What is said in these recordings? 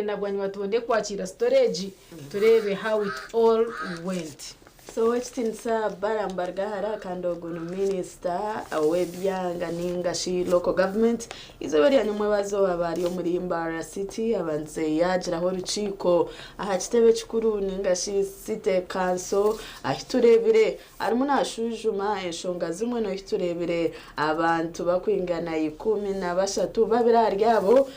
Then na bwanyima tubone kwakira story egi tureebe how it all went. So Owekitinisa Balaam Barugahara kandi ogu ni minisita ow'ebyanga ninga shi local government eizooba rya nyomwebazo aba ari omuri Mbarara City abandize yagiraho orukiiko aha kitebe kikuru ninga shi city council ahi tureebire Arimu naashwijuma enshonga zimwe n'ohi tureebire abantu bakwingana 13 babiri ahari abo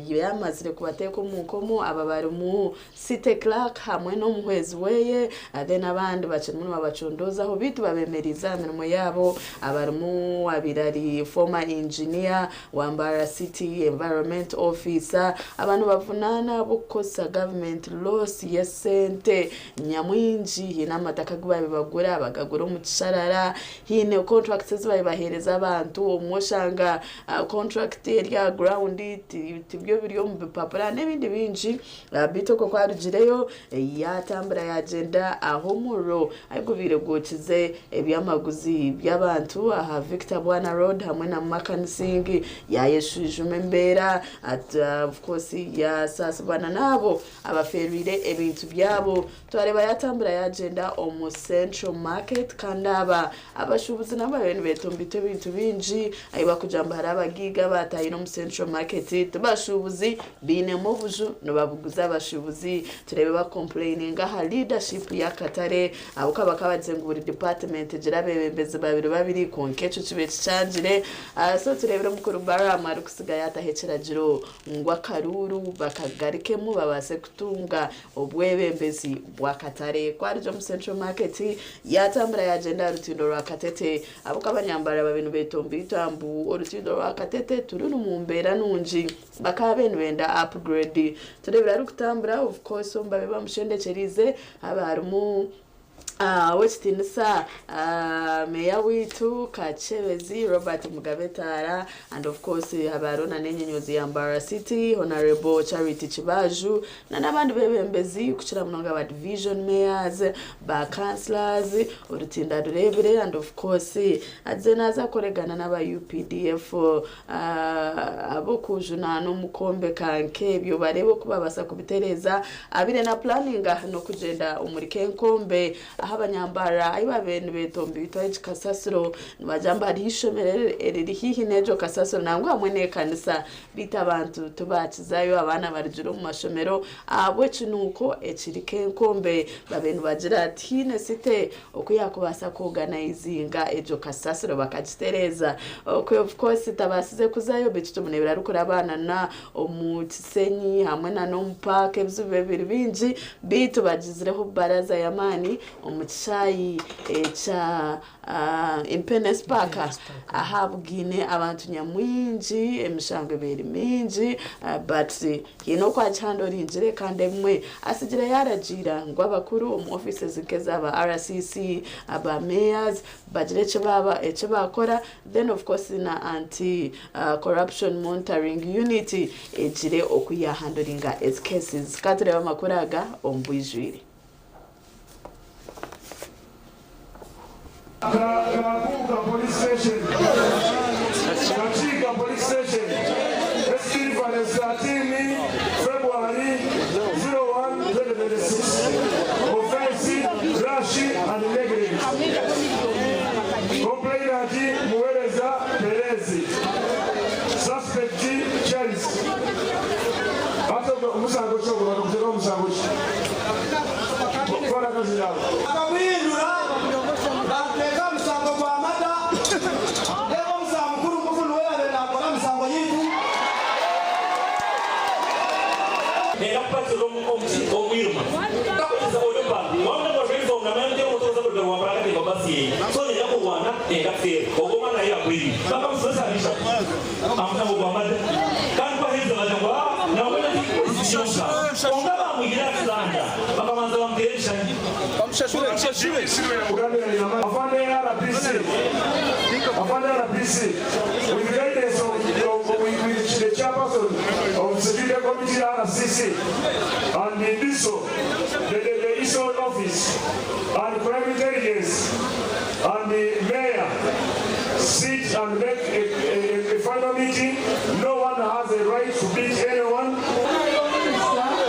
yaamazire kubateeka omu nkomo. Aba barimu City Clerk hamwe n'omuhwezi weye then abandi bakirimu nibabacondoozaho beitu babemereize aha mirimo yaabo abarimu owabaire ari former engineer wa Mbarara City Environment Officer. Aba nibavunaana ahabw'okukozesa gavumenti loss y'esente Nyamwingi haine amataka agu baabaire bagura bagagura omu kisharara, haine contracts ezi baabaire baheereza abantu obumwe oshanga contract eri aha ground tibyo biri omu bipapura n'ebindi bingi beitu okwo ku arugireyo yaatambura yaagyenda ahu omuriro ahu gubaire gwokize eby'amaguzi by'abantu aha Victor Bwana Road hamwe na Makanising yaayeshwijuma embeera of course yaasaasibwa na n'abo Abafeerwire ebintu byabo twareeba yatambura yagyenda omu Central Market kandi aba abashuubuzi nabo babaire nibetomboita ebintu bingi ahu barikugira ngu hariho abagaiga abaatahire omu Central Market tibashuubuzi bainemu obuju nibabuguza abashuubuzi tureebe bakukompureyininga aha leadership y'akatare ahabw'okuba bakaba bagizire ngu buri department egire abeebembezi babiri babiri kwonka ekyo kibaire kikyangire so tureebire omukuru Balaam arikutsiga yaataho ekiragiro ngu akaruuru bakagarukemu babaase kutunga obwebembezi bw'akatare. Ku arugye omu Central Market, yaatambura yaagyenda aha rutindo rwa Katete. Ahabw'okuba abanyambarara babaire nibetomboitwa mbu orutindo rwa Katete tiruri mu mbeera nungi, bakaba babaire nibenda upgrade. Tureebire arikutambura, of course omu babaire bamushendekyereize haaba harimu Ow'ekitiinisa Meeya waitu Kakyebezi Robert Mugabe Taara and of course haba hariho na n'enyonyoozi ya Mbarara City Honarebo Charity Kibaju na n'abandi beebembezi kukira munonga ba division mayors, ba councillors, orutindo arureebire and of course agize naaza kukoregana n'aba UPDF Ab'okujunaana omu kwombeka nk'ebyo bareebe oku babaasa kubitereeza. Abaire na pulaninga n'okugyenda omuri Kenkombe ahu abanyambarara ahu baabaire nibetomboitwa egi kasasiro nibagira ngu hariho eishomero eriri haihi n'egyo kasasiro nangwa hamwe n'ekanisa beitu abantu tibaakizayo abaana barugire omu mashomero ahabw'ekinuuko ekiri Kenkombe babaire nibagira tihaine site Oku yaakubaasa kuoganayizinga egyo kasasiro bakagitereeza. Okwe of course tabaasize kuzayo beitu tumureebire arikuraba na na omu kisenyi hamwe na n'omu paaka ebizibu bibe biri bingi beitu bagizireho baraza y'amaani omu kishaayi ekya Independence Park ahabugaine abantu nyamwingi emishango ebaire eri mingi but Haine oku agihandoringire kandi ebimwe atsigire yaaragiira ngu abakuru omu offices nk'eza ba RCC, aba mayors bagire eki baakora then of course na anti corruption monitoring unit egire oku yaahandoringa ezi cases. Ka tureebe amakuru aga omu bwijwire. Kakuuka Police Station, Kakiika Police Station, SP Valley 13 February 01, 2026 Offence, Rash and Neglect Complainant, Muwereza Perezi Suspect, Charles Hati omusango ki ogwo bakaguteekaho musango ki? Bakaguhindura baaguteeka aha musango gwa mada, reero omusaho mukuru mufu niwe yaabaire naakora aha misango yaitu. Nenda kubatiriza omu mwirima kakukiza ori omu bantu waba nabasha uniform namanya ngu omuntu oza kuruga rwampara akateekwa basi yeye so nenda kurwana nenda kufeera ogwo omwana ahi agwire bakamusiba esaaha ishatu aha musango gwa mada kandi ku aherize bagira ngu aa nangwa na tikiine omusango kwonka bamwihire aha kitanda bakabanza bamuteera ebishani. Afande RPC Afande RPC with guidance of of with the chairperson of security committee RCC and the DISO the the the ISO office and crime intelligence and the mayor sit and make a, a, a final meeting no one has a right to beat anyone. Honourable Minister.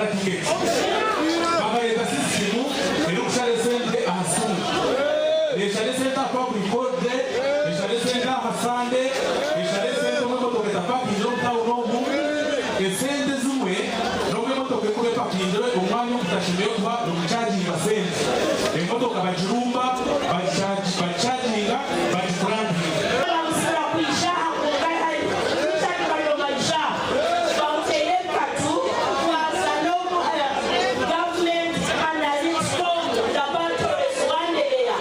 Certificate. Bakareeta system erikushara esente aha simu. Neshara esente aha public holiday, eshara esente aha Sunday, eshara esente omu emotoka etapakingire omu tawuni omu. Esente zimwe n'obu emotoka erikuba epakingire omu mwanya ogutashemereire kuba niguchaginga sente, emotoka bagirumba, bagichaginga, bagikurampinga. Bamusibira kwija aha kwonka Richard Karyobanja bamuteire ebikatu twaza n'omu government analytical laboratories wandegeya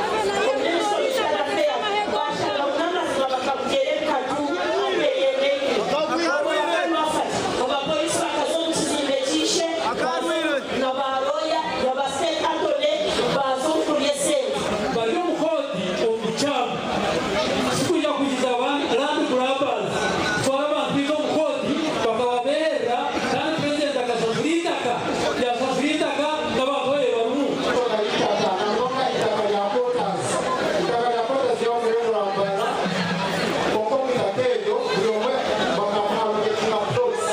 omu ministry of Social Affairs bashanga ngu n'amazima bakamuteera ebikatu ateyemeire. Obwo yakarwafati abapolisi bakaza omu kizimbe kyishe na ba lawyer na ba state attorney baza omu kurya esente. Bari omu kooti omu bukyamu sikuja kugiza land grabbers kutwara abantu biija omu kooti bakababeerera kandi president akashashura eitaka yashashura eitaka n'abantu babaire barimu. Itaka lya quarters, itaka lya quarters ly'omurembo Mbarara, kwonka omu itaka eryo buri omwe bakamuallocatinga plots.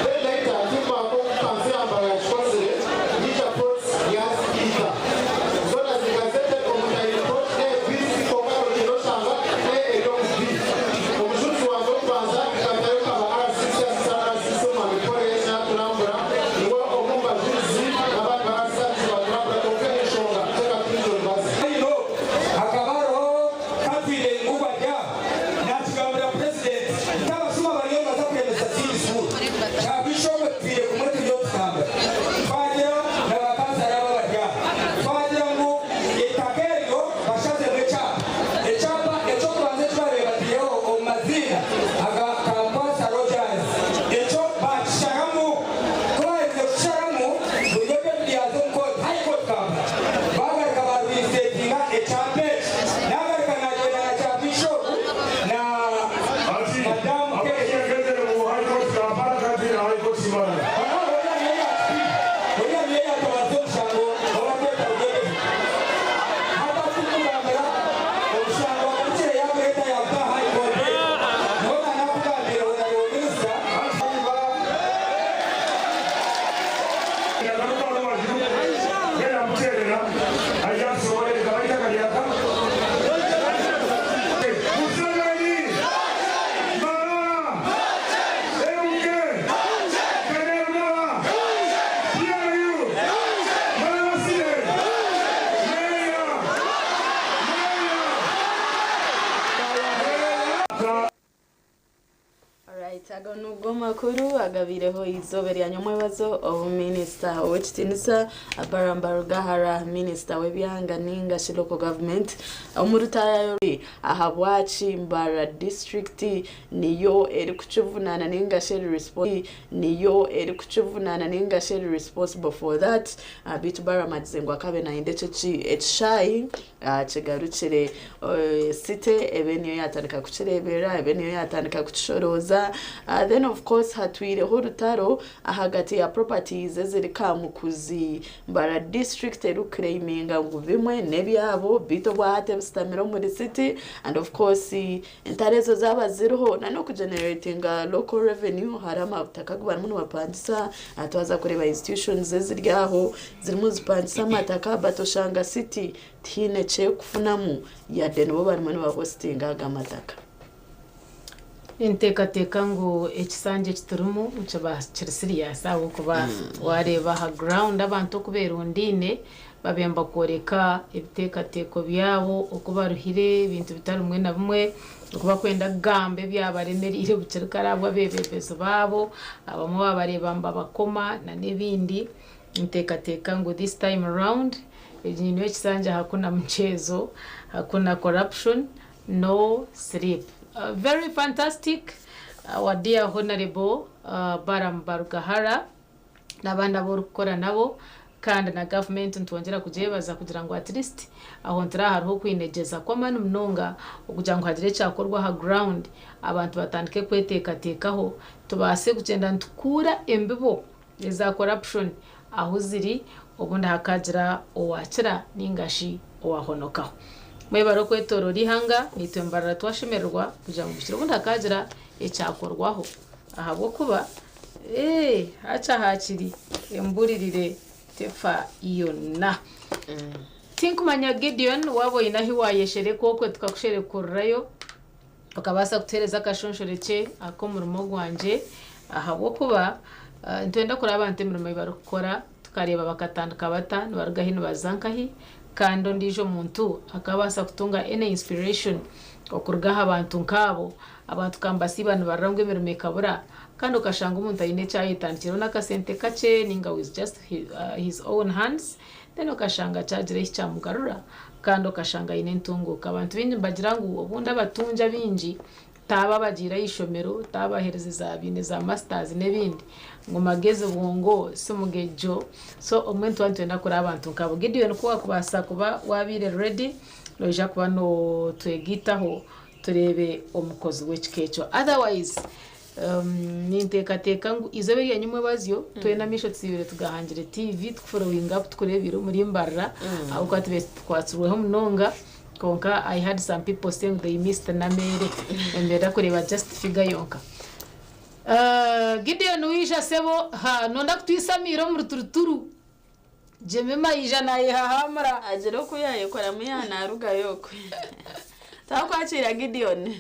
Then later tumako kanso ya Mbarara yakikozire, yiija plots yazikiika zoona ziri gazetted omu title plot A, B, C, kwonka orugyendo oshanga A eri omu B. Omujuzi wangye w'okubanza nkatayo nkaba RCC, assistant RCC omwami Paul yaija yaturambura, niwe omwe omu bajulizi n'abandi ba RCC baturambura, kwonka enshonga tekatunzire orubazo. Hino hakaba hariho Katwine Ngubadya nakigambira purezidenti nti abashuma bariyo nibaza kuremesa Seed School. Kyabishobwe tutwire kumwe turiyo tutambura. Twagira na bakansara aba bari aha. Twagira ngu eitaka eryo bashazemu ekyapa. Ekyapa eky'okubanza eki baabaire bataireho omu maziina aga Kamkwasa Rogers, ekyo baakisharamu. Ku baaherize kukisharamu, buri ebyo byaza omu kooti, High Court Kampala. Baagaruka baareinstatinga ekyapa eki. Naagaruka naagyenda na kya Bishop na Ati, Madam K. abakiyagendere mu High Court Kampala kandi na High Court Mbarara. Oriya niyo yatabaza omushango obakweta Rugege. Hati atikugambira omushango agarukire yagureeta yaguta aha High Court. Niho nanakugambira Honorable Minister. Yagaruka rubaju, genda muterera, ajja kusobolereka bayita kalyaka. Museveni! Mbarara! MK! Kainerugaba! PRU! Mbarara City! Mayor! Mayor! Alright, ago nubwo makuru agabireho izooba rya nyomwebazo obu minisita ow'ekitiinisa Balaam Barugahara, minisita w'ebyanga ninga shi local government omu rutayayo ahabwaki Mbarara district niyo erikukivunana ninga shi eri niyo erikukivunana ninga shi eri responsible for that. Bitu Balaam agize ngu akabe nayenda ekyo ekishaayi kigarukire city ebe niyo yatandika kukireebera, ebe niyo yatandika kukishorooza. Then of course hatwireho orutaro ahagati ya properties eziri Kamukuzi, Mbarara district erikuclaiminga ngu bimwe n'ebyabo bitu obwahati ebisitamire omuri city, and of course entare ezo zaaba ziriho na n'okugeneratinga local revenue. Hariho amataka agu barimu nibapangisa. Twaza kureeba institutions eziri aho zirimu zipangisa amataka, but oshanga city tihaine kyekufunamu yadde nibo barimu nibahostinga aga mataka. Ninteekateeka ngu ekisanja eki turimu nikiba kiri serious ahabw'okuba waareeba aha ground abantu oku beerundaine babemba kworeka ebiteekateeko byabo, oku baruhire ebintu bitari bimwe na bimwe, oku bakwenda kugamba ebyabaremereire bukiri kare ahabw'abeebembezi baabo abamwe babareeba nibabakoma n'ebindi. Ninteekateeka ngu this time round egi niyo ekisanja, hakuna mchezo, hakuna corruption, no sleep. Very fantastic, our dear Honorable Balaam Barugahara n'abandi abu orikukora nabo kandi na gavumenti nitwongyera kugyebaza kugira ngu at least aho ntira hariho okwinegyeza kw'amaani munonga okugira ngu hagire ekyakorwa aha ground, abantu batandike kweteekateekaho tubaase kugyenda nitukuura embibo eza corruption ahu ziri, obundi hakagira owakira ningashi owahonokaho. Mwebare okwetorora ihanga nitwe Mbarara twashemererwa kugira ngu bukire obundi hakagira ekyakorwaho ahabw'okuba Ee, hakya hakiri emburirire tefa yonna. Tinkumanya Gideon waaba oine ahi waayeshereka okwe tukakusherekurirayo okabaasa kutuheereza akashonshorekye ak'omurimo gwangye ahabw'okuba nitwenda kureba abantu emirimo ei barikukora tukareeba bakatandika bata nibaruga hi nibaza nkahi kandi ondiijo muntu akabaasa kutunga any inspiration okuruga aha bantu nkaabo. Abantu ka nibasiiba nibarira ngu emirimo ekabura kandi okashanga omuntu aine eki ayetandikireho n'akasente kakye ninga with just his own hands then okashanga kyagira ahi kyamugarura kandi okashanga aine entunguuka. Abantu baingi nibagira ngu obundi abatungi abaingi taaba abagiire aha ishomero, taaba abaheereza za baine za masters n'ebindi ngu magezi bwongo si mugejjo. So obumwe nituba nitwenda kureba abantu nkabo. Gideon ku waakubaasa kuba waabaire ready noija kuba nootwegaitaho tureebe omukozi w'ekika ekyo. Otherwise ninteekateeka ngu eizooba erya nyimwebazyo twena amaisho tusiibire tugahangire TV tukuforowinga up tukureebire omuri Mbarara ahabw'okuba tubaire tukwatsirweho munonga kwonka I heard some people saying they missed Nameere nibenda kureeba just figure yonka. Gideon waija sebo ha nonda kutwisa amiire omu ruturuturu Jemima aija naayehahaamura. Agira oku yaayekoramu yaanaarugayo okwe. Twakwakira Gideon.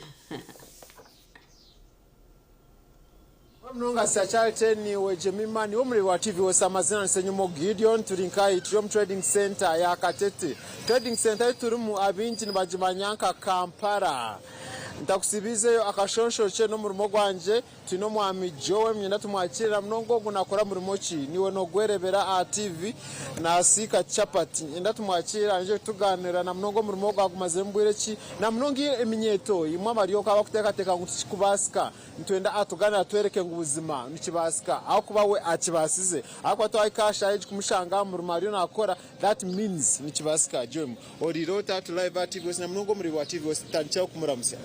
Munonga Sir Charlton niiwe Jemima niiwe omureebi wa TV West amazina ni Ssenyumo Gideon turi nkahi turi omu trading center ya Katete. Trading center ei turimu abaingi nibagimanya nka Kampala. Ntakusibiizeyo akashonshokye n'omurimo gwangye Twine omwami Joe Myenda tumwakirira munonga ogu nakora murimo ki? Niiwe nogwerebera aha TV nasiika chapati. Nyenda tumwakire aije kutuganirira na munonga omurimo ogu agumaziremu bwire ki? Na munonga eminyeeto imwe abari okwo abakuteekateeka ngu tikikubaasika nitwenda atuganire atwereke ngu buzima nikibaasika ahakuba we akibaasize. Ahakuba twahika aha shaaha egi kumushanga aha murimo ariyo nakora that means nikibaasika. Joe Oriire ota turi live aha TV West na munonga omuri wa TV West tutandikyeho kumuramutsya.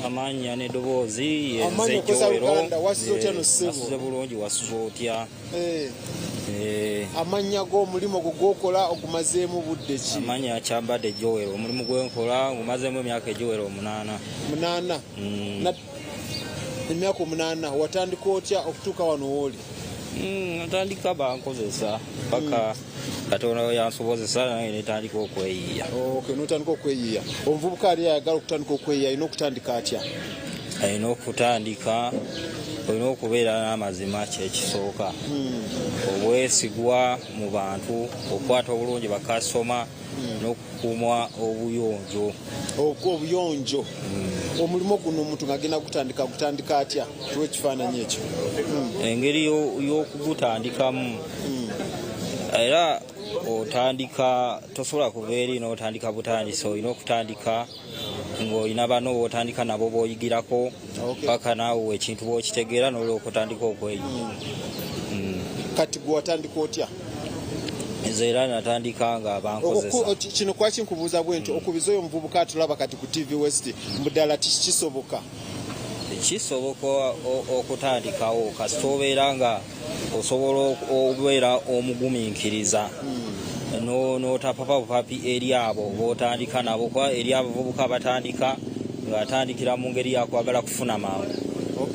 Amanya n'edoboozi ye Amanya nze okozesa Joel. Luganda, wasuze otya no ssebo? Nasuze bulungi wasuze otya? Eh. Eh. Amannya go omulimu ogwo gw'okola ogumazeemu budde ki? Amanya Kyambadde Joel omulimu gwenkola ngumazeemu emyaka egiwera omunaana. Munaana? Na emyaka omunaana watandika otya okutuuka wano wooli? Natandika bankozesa paka Katonda we yansobozesa nange netandika okweyiiya. Okay, notandika okweyiiya. Omuvubuka ali ayagala okutandika okweyiiya alina okutandika atya? Alina okutandika, olina okubeera n'amazima kyekisooka, obwesigwa mu bantu, okukwata obulungi bakasitoma n'okukuuma obuyonjo. Obuyonjo. Omulimu guno omuntu ng'agenda kugutandika agutandika atya? Tuwe ekifaananyi ekyo. Engeri y'okugutandikamu era otandika tosobola kuva eri n'otandika butandisi olina okutandika ng'olina bano b'otandika nabo b'oyigirako paka naawe ekintu bw'okitegeera n'olyoka otandika okweyiga. Kati gwe watandika otya? Nze era natandika nga bankozesa. Kino kwaki nkubuuza bwentyo okubiza oyo omuvubuka atulaba kati ku TV West mbu ddala kisoboka? Kisoboka okutandikawo kasita obeera nga osobola okubeera omugumiikiriza n'otapapa bupapi eri abo b'otandika nabo kuba eri abavubuka abatandika ng'atandikira mu ngeri ya kwagala kufuna mangu.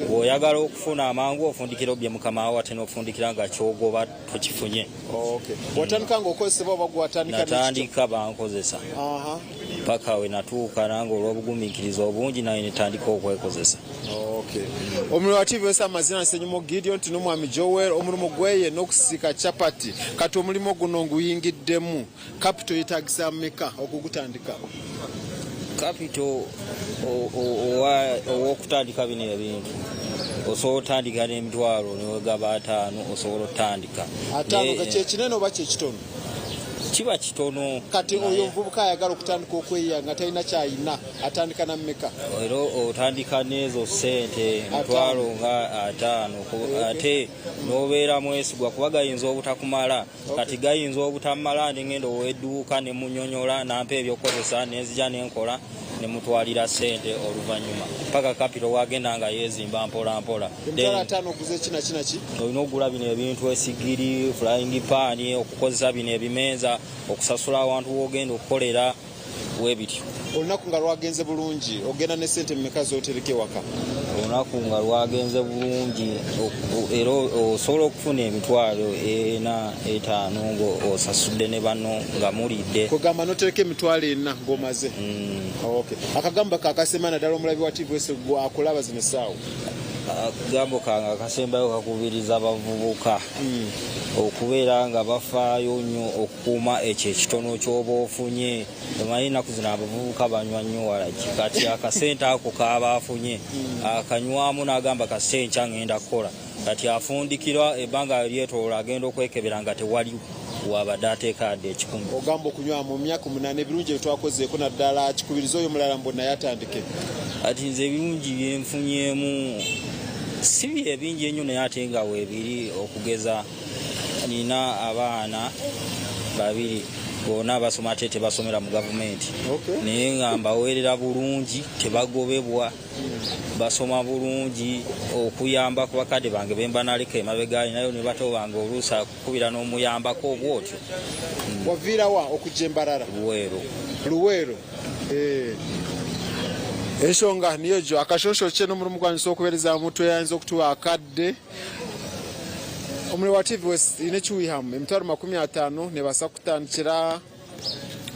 Bw'oyagala okufuna amangu ofundikira obbye mukama wo ate n'ofundikira nga ky'ogoba tokifunye. Watandika ng'okozesebwa oba gwe watandika n'ekikyo? Natandika bankozesa paka we natuuka nange olw'obugumiikiriza obungi nange netandika okwekozesa. Omurimo wa TV West amazina Nsenyumo Gideon tine omwami Joel omurimo gweye n'okusiika chapati kati omurimo guno nguyingiddemu capital yetagisa meka okugutandika? Capital ow'okutandika bino ebintu osobola otandika n'emitwalo newegaba ataano osobola otandika. Ataano kyekinene oba kyekitono? Kiba kitono. Kati oyo omuvubuka ayagala okutandika okweyiya nga talina kyayina atandika na mmeka? Era otandika n'ezo ssente emitwalo nga ataano ate n'obeera mwesigwa kuba gayinza obutakumala. Kati gayinza obutamala ne ngenda ow'edduuka ne munyonyola n'ampa ebyokukozesa ne nzija ne nkola ne mutwalira ssente oluvannyuma paka kapito wagenda nga yeezimba mpola mpola. Emitwalo ataano oguze ki na ki na ki? Olina okugula bino ebintu esigiri, frying pan, okukozesa bino ebimeeza, okusasula awantu w'ogenda okukolera. Webityo. Olunaku nga lwagenze bulungi, ogenda ne sente mmeka z'otereka ewaka? Olunaku nga lwagenze bulungi, era osobola okufuna emitwalo ena, etaano ng'osasudde ne banno nga mulidde. Kwegamba n'otereka 400 ng'omaze? Okay. Akagambo ko akasemba naddala omulabi wa TVS gwe akulaba zino essaawa? Akagambo kange akasembayo kakubiriza abavubuka okubeera nga bafaayo nnyo okukuuma ekyo ekitono ky'oba ofunye. Omanyi ennaku zino abavubuka banywa nnyo walagi, kati akasente ako k'aba afunye akanywamu n'agamba kasita enkya ngenda kukola, kati afundikira ebbanga lyetoloola agenda okwekebera nga tewali wabadde ateeka yadde 100. Ogamba okunywa mu myaka 8 ebirungi bye twakozeeko naddala kikubiriza oyo omulala mbu naye atandike. Kati nze ebirungi bye nfunyeemu si bye bingi ennyo naye ate nga weebiri, okugeza nina abaana 2 bonna basoma ate tebasomera mu gavumenti, naye nga mbaweerera bulungi, tebagobebwa, basoma bulungi, okuyamba ku bakadde bange be mba naleka emabega, nayo ne bato bange oluusi akukubira n'omuyambako bw'otyo. Waviira wa okujja e Mbarara? Luweero. Luweero. Ensonga niyo egyo, akashosho kye n'omulimu gwanyu okubeereza mutwe ayinza okutuwa akadde. Omuri wa TV West ine ekiwihamu 50,000 nebaasa kutandikira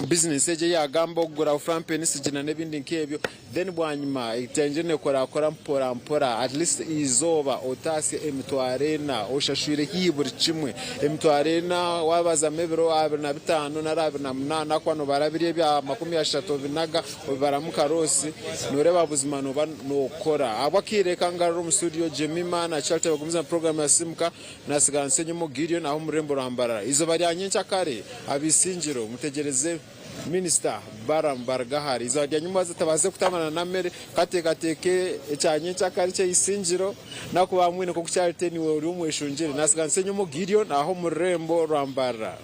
bizinesi egyo eyagamba okugura furampeni, sigina n'ebindi nk'ebyo, then bwanyima etangire nekorakora mpora mpora, at least izooba otaasye 400 oshashwire haihi buri kimwe. 400 wabazamu ebiro 25 nari 28, ahakuba nobara biri ebya 30 obinaga obibaramu karoosi, noreeba buzima noba nokora. Ahabw'akaire kangarura omu studio Jemima na Charity bagumiza na puroguramu ya Simuka, nasigara Nsenyimo Gideon aho omu rurembo rwa Mbarara. Izooba rya nyencakare ab'eisingiro mutegyereze Minisita Balaam Barugahara. Izooba rya nyimwaza tabaase kutamana na mere, kateekateeke ekya nyencakare ky'eisingiro nakuba mwine nk'oku Charity niiwe ori omweshongere. Nasigara Nsenyimo Gideon aho omu rurembo rwa Mbarara.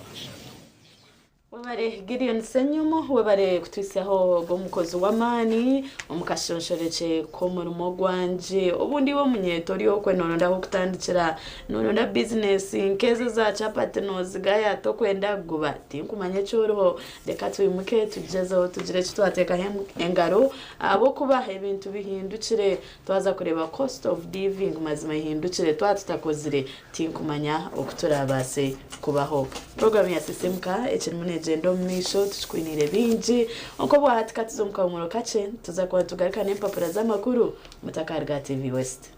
Webare Gideon Ssenyomo, webare kutwisaho ogwo omukozi w'amaani omu kashonshorekye k'omurimo gwangye. Obundi iwe omunyeeto ori okwe nooronda ah'okutandikira, nooronda bizinesi nk'ezo eza chapati noozigaya tokwenda kuguba, tinkumanya eki oriho, reka twimuke tugyezeho tugire eki twateekaho engaro ahabw'okuba ebintu bihindukire. Twaza kureeba cost of living mazima ehindukire, twaba tutakozire tinkumanya oku turaabaase kubaho. Puroguraamu ya Sisimuka ekirimu neegyenda omu maisho tukikwiniire bingi. Nk'obwahati ka tuze omu kahumuro kakye, nituza kuba nitugaruka n'empapura z'amakuru mutakaruga aha TV West.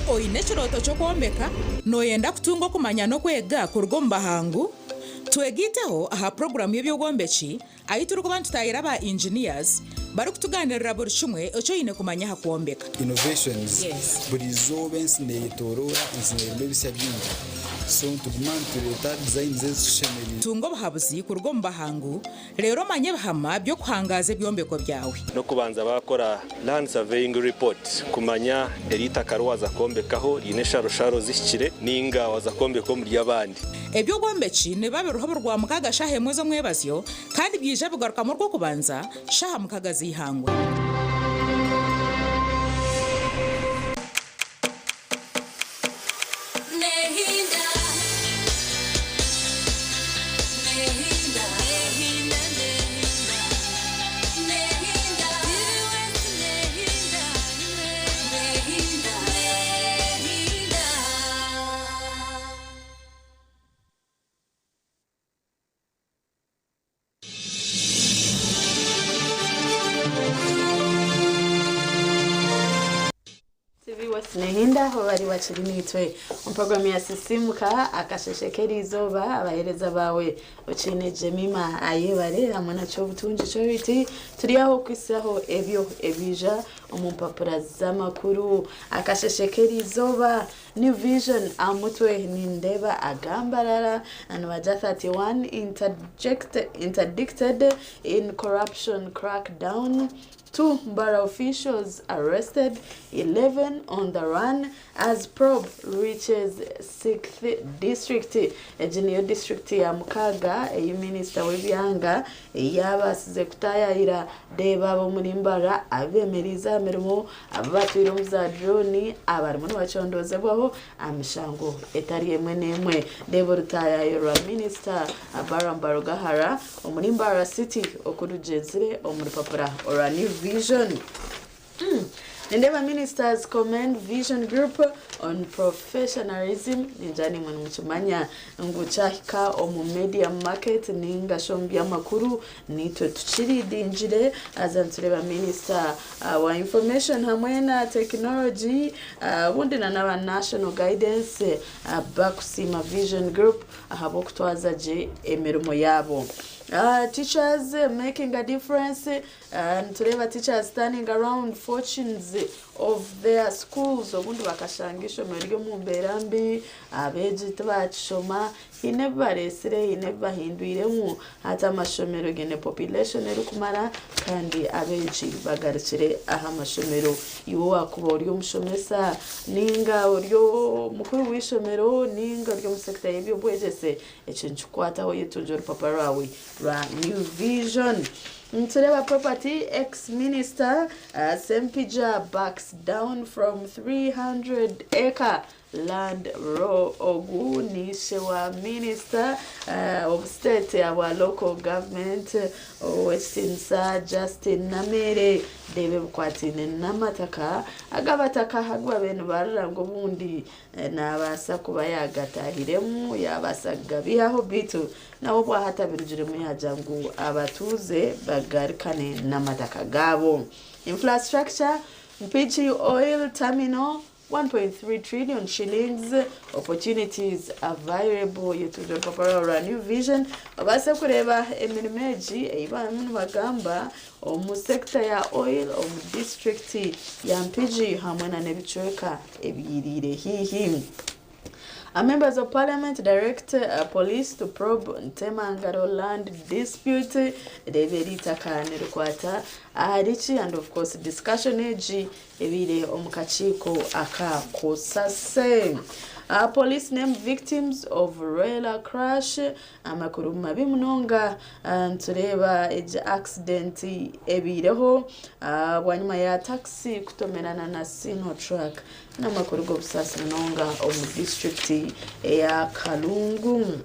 Oine ekirooto ky'okwombeka? Nooyenda kutunga okumanya n'okwega kuruga omu bahangu? Twegaiteho aha puroguraamu y'eby'obwombeki ahu turikuba nitutaayira ba engineers barikutugaaniirira buri kimwe eki oine kumanya aha kwombeka. Innovations, Buri izooba ensi neyetoroora, ensi nerimu ebisya bingi so nituguma nitureeta designs ezitushemereire. Tunga obuhabuzi kuruga omu bahangu Reero omanye ebihama by'okuhangaaza ebyombeko byawe. N'okubanza baakora Land Surveying Report kumanya eri itaka riwaza kwombekaho riine esharosharo zihikire ninga waza kwombeka omuri abandi. Eby'obwombeki nibiba biriho buri Rwamukaaga shaaha emwe z'omwebazyo kandi byaija bigarukamu Orwokubanza shaaha 6 z'eihangwe. TV West Nehinda aho bari bakiri naitwe omu puroguramu ya Sisimuka akasheshe k'eriizooba abaheereza baawe Okiine Jemima Ayebare hamwe na Kyobutungi Charity turi aho kuhitsyaho ebyo ebiija omu mpapura z'amakuru akasheshe k'eriizooba New Vision aha mutwe nindeeba agambarara nibagira 31 interdicted in corruption crackdown. Two Mbarara officials arrested, 11 on the run as probe reaches sixth district. Egi niyo disiturikiti ya mukaaga ei minisita w'ebyanga yaabaasize kutaayayira reeba ab'omuri Mbarara abeemereize aha mirimo, abu batwire omu za drone abarimu nibacondoozebwaho aha mishango etari emwe n'emwe. Reeba orutaayaayo rwa minisita Balaam Barugahara omuri Mbarara City oku rugyenzire omu rupapura orwa New Vision. Nindeeba Ministers Commend Vision Group on Professionalism. Ningira naimwe nimukimanya ngu kyahika omu media market ninga shi omu by'amakuru naitwe tukiridingire. Haza nitureeba Minister wa Information hamwe na Technology obundi na n'aba National Guidance bakusiima Vision Group ahabw'okutwaza gye emirimo yaabo. Teachers making a difference. Nitureeba teachers turning around fortunes of their schools. Obundi bakashanga eishomero riri omu mbeera mbi, abeegi tibakishoma, haine ebi bareetsire, haine ebi bahindwiremu. Hati amashomero gaine population erikumara kandi abeegi bagarukire aha mashomero. Iwe waakuba ori omushomesa ninga ori omukuru w'eishomero ninga ori omu sector y'eby'obwegyese, Eki nikikukwataho yetungye orupapura rwawe rwa New Vision. Nitureeba Property ex Minister Ssempijja backs down from 300 acre land row. Ogu ni ishe wa Minister of State abwa Local Government Owekitiinisa Justin Nameere. Reeba ebikwataine n'amataka ag'abataka agu babaire nibarira ngu obundi Naabaasa kuba yaagatahiremu, yaabaasa kugabihaho beitu nawe obwahati abirugiremu yaagira ngu abatuuze bagarukane n'amataka gaabo. Infrastructure, Mpigi Oil Terminal, 1.3 trillion shillings, opportunities available. Yetungye orupapura rwa New Vision obaase kureeba emirimo egi ei barimu nibagamba omu sector ya oil omu disiturikiti ya Mpigi hamwe na n'ebicweka ebyiriire haihi. A Members of Parliament direct police to probe Ntemangaro land dispute. Reeba eri eitaka nirikwata ahari ki and of course discussion egi ebaire omu kakiiko aka Cosase. Police name victims of rail crash. Amakuru mabi munonga nitureeba egi accident ebaireho bwanyima ya taxi kutomerana na Sino truck. N'amakuru g'obusaasi munonga omu disiturikiti eya Kalungu.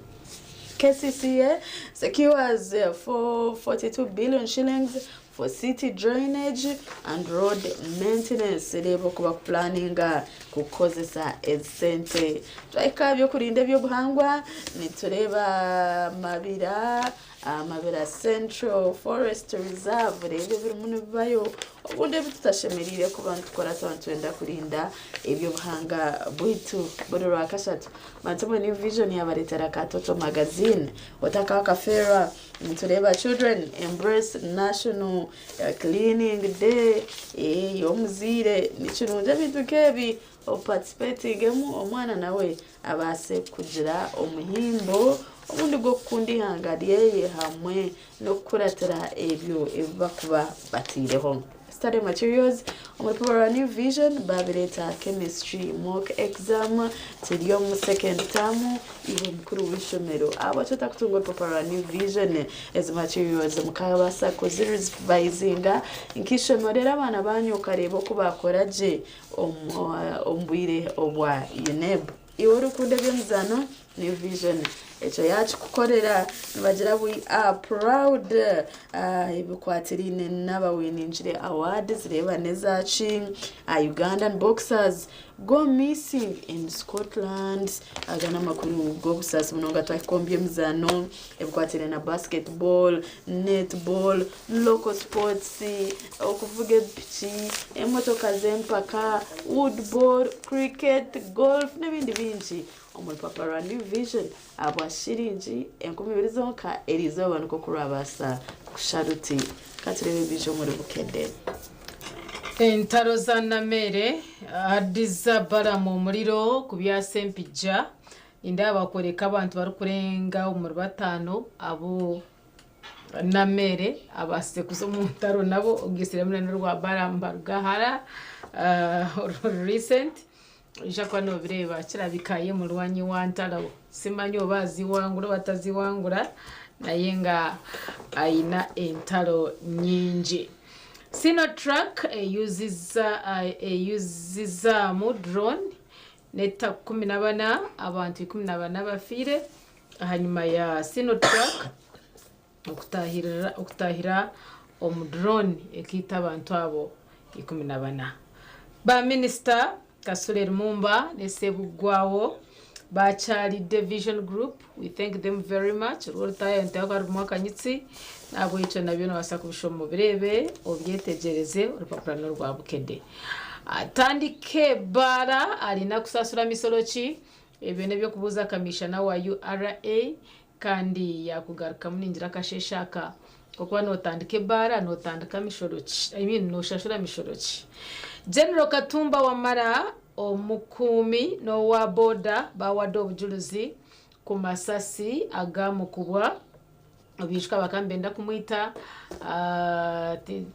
KCCA secures 442 billion shillings for city drainage and road maintenance. Reeba oku bakupulaninga kukozesa ezi sente. Twahika aha by'okurinda eby'obuhangwa nitureeba Mabira, Mabira Central Forest Reserve reeba ebirimu nibibayo obundi ebi tutashemereire kuba nitukora twaba nitwenda kurinda eby'obuhanga bwaitu. Buri Rwakashatu Bantumwe New Vision yabareetera ka Toto Magazine otakakafeerwa. Nitureeba children embrace national cleaning day y'omuzaire nikirungi ebintu nk'ebi oparticipatingemu omwana nawe abaase kugira omuhimbo obundi gw'okukunda eihanga ryeye hamwe n'okukuratira ebyo ebi barikuba bataireho. Study materials omu rupapura rwa New Vision baabireeta Chemistry mock exam turi omu second term iwe mukuru w'eishomero ahabwaki otakutunga orupapura rwa New Vision ezi materials mukabaasa kuzirivayizinga nk'eishomero reero abaana baanyu okareeba oku baakora gye omu bwire obwa UNEB. Iwe orikukunda eby'emizaano New Vision ekyo yaakikukorera nibagira we are proud ebikwatiraine n'abawiningire awards reeba n'ezaaki Ugandan boxers go missing in Scotland aga n'amakuru g'obusaasi munonga twahika omu by'emizaano ebikwatiraine na basketball, netball, local sports, okuvuga epiki, emotoka z'empaka, woodball, cricket, golf n'ebindi bingi. Omu rupapura rwa New Vision ahabwa shiringi 2000 zonka eriizooba nikwo ku rwabaasa kushusha ruti. Ka tureebe ebija omuri Bukedde. Entaro za Nameere, Hadiza Balaam omuriro ku bya Ssempijja, nindeeba bakworeka abantu barikurenga omuri bataano abu. Nameere abaasize kuza omu ntaro nabo ogaitsiremu na n'orwa Balaam Barugahara oru recent oija kuba noobireeba kirabika ye murwanyi wa ntaro simanya oba aziwangura oba taziwangura naye nga aina entaro nyingi. Sinotruck eyuziza eyuzizaamu drone netta 14 abantu 14 bafiire ahanyima ya Sinotruck okutahirira okutahira omu drone ekaita abantu abo 14. Ba minisita Kasule Lumumba ne Ssebuggwawo bakyalidde Vision Group, we thank them very much orwo orutaaya nitureeba ku harimu akanyitsi nahabwekyo nabyo nobaasa kubishoma obireebe obyetegyereze orupapura n'orwa Bukedde. Atandika ebaara arina kusasura misoro ki? Ebyo n'ebyokubuuza kamishana wa URA kandi yakugarukamu ningira akasheeshe aka okuba notandika ebaara notandika mishoro ki? I mean noshashura mishoro ki? General Katumba Wamala omukuumi n'owa boda bawadde obujulizi ku masasi agamukubwa Obiijuka bakaba nibenda kumwita,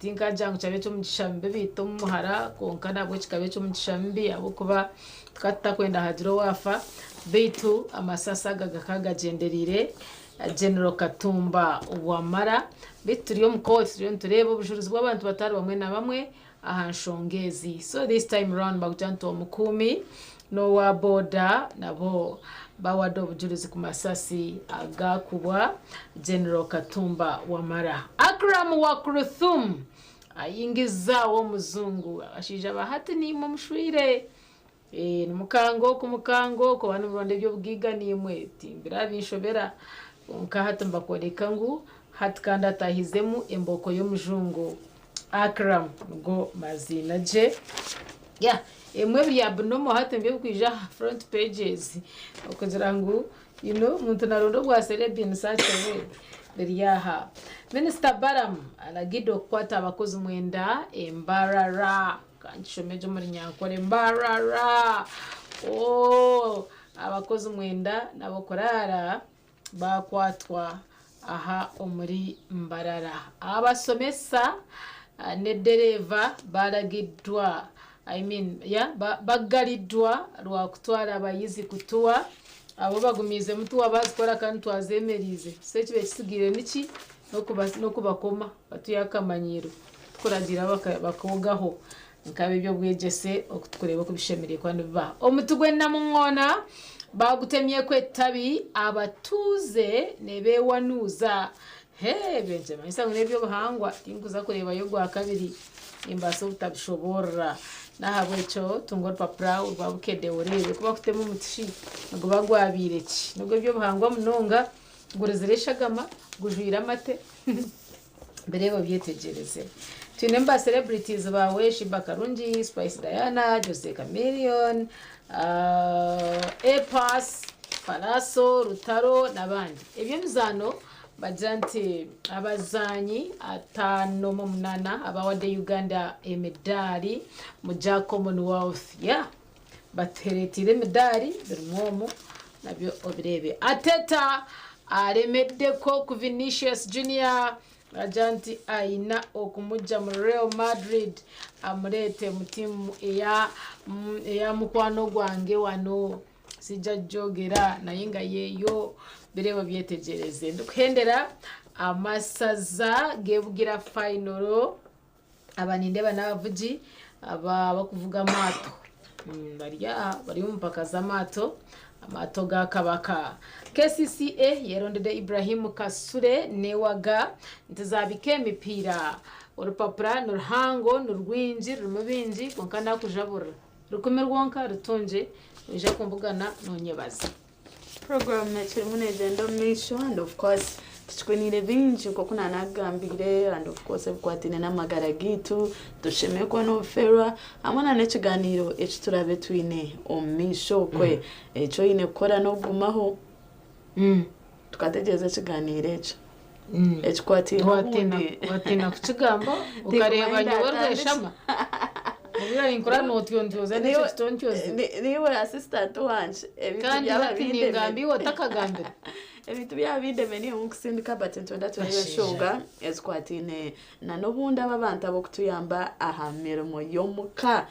tinkagira ngu kikaba eky'omugisha mubi baita omuhara kwonka nabwo kikaba eky'omugisha mubi ahabw'okuba tukaba tutakwenda hagire owaafa beitu amasasi aga gakaba gagyendereire General Katumba Wamala. Beitu turi omu kooti turiyo nitureeba obujurizi bw'abantu batari bamwe na bamwe aha nshonga ezi. So this time round bakugira nti omukuumi n'owa boda nabo bawadde obujurizi ku masasi agakubwa General Katumba Wamala. Akram wa Kuruthum ayingizaawo omuzungu. Abashaija ba hati niimwe mushwire. Eh, nimukanga oku mukanga oku oba nimuronda eby'obugaiga niimwe timbirabinshobera. Kwonka hati nibakworeka ngu hati kandi atahizemu embooko y'omujungu. Akram nigo maziina gye. Yeah, emwe biri abnormal hati nibyo birikwija aha front pages okugira ngu you know omuntu naronda obwa celeb in such a way biri aha. Minisita Balaam aragidde okukwata abakozi mwenda embarara. Kankishome gye omu Runyankore mbarara. Oh, abakozi mwenda n'ab'okuraara baakwatwa aha omuri Mbarara. Abashomesa n'edereeva baaragiddwa, I mean, yeah, baggariddwa rwa kutwara abayizi kutuwa. Abo bagumiizemu tuwa baazikora kandi twazeemereize. So ekibaire kitsigaire niki? N'okubakoma batuhe akamanyiiro tukuragiira bakoogaho nk'ab'eby'obwegyese oku turikureeba oku bishemereire kuba nibiba. Omuti gw'enamungoona Baagutemyeku etabi, abatuuze nibeewanuuza. Hee, ebyo nikimanyisa ngu n'eby'obuhangwa, tinkuza kureebayo ogwakabiri, nimbaasa obutabishoboorora. N'ahabw'ekyo tunga orupapura orwa Bukedde oreebe ku bakutema omuti shi niguba gwabaire ki? N'ogw'eby'obuhangwa munonga, gurizire eshagama, gujwire amate. Bireebe obyetegyereze. Twinemu ba celebrities baawe Sheebah Karungi, Spice Diana, Jose Chameleone, A Pass, Pallaso, Rutaro n'abandi. Eby'emizaano bagira nti abazaanyi 58 abawadde Uganda emidaari mu gya Commonwealth. Yeah. Batuhereteire emidaari birimu omu nabyo obireebe. Arteta aremeddeko ku Vinicius Junior agira nti aine okumugya mu Real Madrid amureete mu tiimu eya eya mukwano gwange wano sijja kugyogera naye nga yeeyo bireebe obyetegyereze. Ndikuhendera amasaza gebugira fayinoro. Aba nindeeba n'abavugi abakuvuga amaato bari aha bari omu mpaka z'amaato, amaato ga Kabaka. KCCA yerondire Ibrahim Kasule newaga nti zaabika emipiira. Orupapura niruhango nirwingi rurimu bingi kwonka nakujaburira rukumi rwonka rutungye noija kumbugana nonyebaza. Program ekirimu negyenda omu maisho and of course tukikwiniire bingi nk'oku nanakugambiire and of course ebikwataine n'amagara gaitu, tushemekwa n'obuferwa hamwe na n'ekiganiiro eki turaabe twine omu maisho okwe. Eki oine kukora n'okugumaho tukategyereza ekiganiiro ekyo ekikwataine obundi. Watiina kukigamba okareeba nyowe rweshama obwire ninkora notyontyooza n'ekyo kitontyozi. Niiwe assistant wangye ebintu Kandi byaba hati bindemire. ningamba iwe otakagambire. Ebintu byaba bindemeriire nkusindika but nitwenda tureebe enshonga ezikwataine na n'obundi aba abantu ab'okutuyamba aha mirimo y'omuka.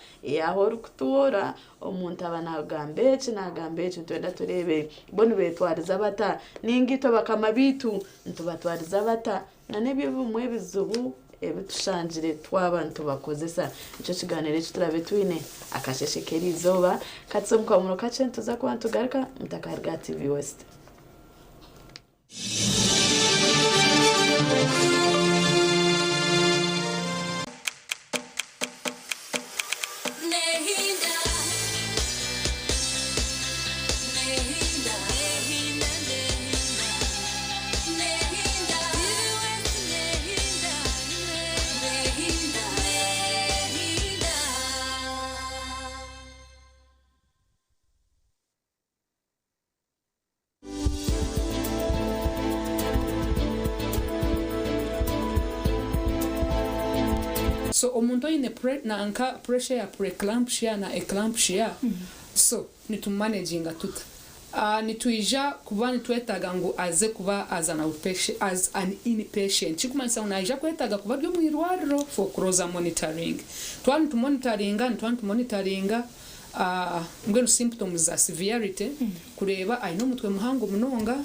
Ahu orikutuura omuntu aba naagamba eki naagamba eki nitwenda tureebe bo nibeetwariza bata nainga itwe bakama baitu nitubatwariza bata na n'ebyo ebimwe ebizibu ebi tushangire twaba nitubakozesa. Nikyo kigaaniiro eki turaabe twine akasheeshe k'eriizooba. Ka tuze omu kahumuro kakye nituza kuba nitugaruka mutakaruga aha TV West. So omuntu oine pre nanka pressure ya preeclampsia na eclampsia so nitumumanaginga tuta? Nitwija kuba nitwetaaga ngu aze kuba as an outpatient, as an inpatient kirikumanyisa ngu naija kwetaaga kuba ari omu irwariro for closer monitoring. Twaba nitumonitaringa nituba nitumonitaringa mbwenu symptoms za severity kureeba aine omutwe muhango munonga,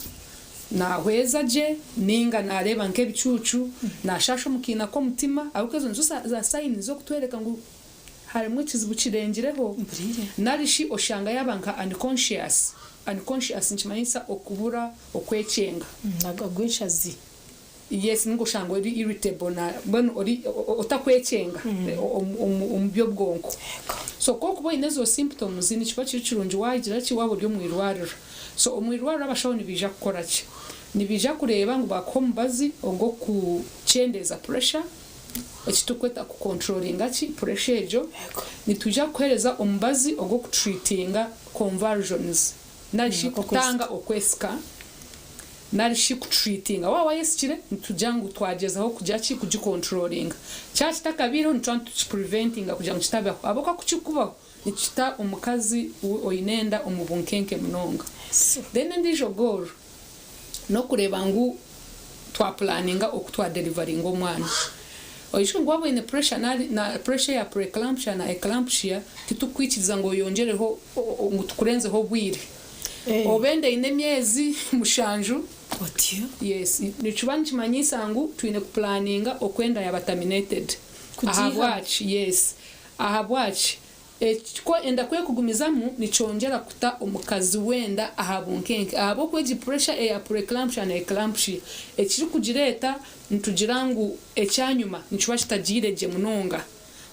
naahweza gye nainga naareeba nk'ebicuucu, naashaasha omu kiina k'omutima ahabw'okuba ezo nizo za signs z'okutworeka ngu harimu ekizibu kirengireho. Nari shi oshanga yaaba nka unconscious, unconscious nikimanyisa okubura okwekyenga. Agwa enshazi. Yes ninga oshanga ori irritable na mbwenu ori otakwekyenga omu by'obwonko. So ku orikuba oine ezo symptoms nikiba kiri kirungi wagira ki waaba ori omu irwariro. So omu irwariro abashaho nibaija kukora ki? Nibaija kureeba ngu baakuha omubazi ogw'okukyendeeza pressure, eki turikweta ku controllinga ki pressure egyo. Nitwija kukuheereza omubazi ogw'oku treatinga convulsions nari shi kutanga okwesika. Nari shi ku treatinga. Waaba wayesikire, nitugira ngu twagyezaho kugira ki? Kugi controllinga. Kyaba kitakabaireho, nituba nituki preventinga kugira ngu kitabaho. Ahabw'okuba ku kirikubaho, nikita omukazi ou oine enda omu bunkenke munonga. Then endiijo goal, n'okureeba ngu twa planninga oku twa delivaringa omwana. Oijuke ngu waaba oine pressure nari na pressure eya preeclampsia na eclampsia, titukukwikiriza ngu oyongyereho ngu tukurenzeho obwire. Oba enda eine emyezi mushanju. Otyo? Yes. Nikiba nikimanyisa ngu twine kupulaninga oku enda yaba terminated. Kugiihamu? Ahabwaki? Yes. Ahabwaki? Ku enda ku erikugumizamu nikyongyera kuta omukazi w'enda aha bunkenke ahabw'okuba egi pressure eya preeclampsia na eclampsia ekirikugireeta nitugira ngu ekyanyima nikiba kitagiire gye munonga.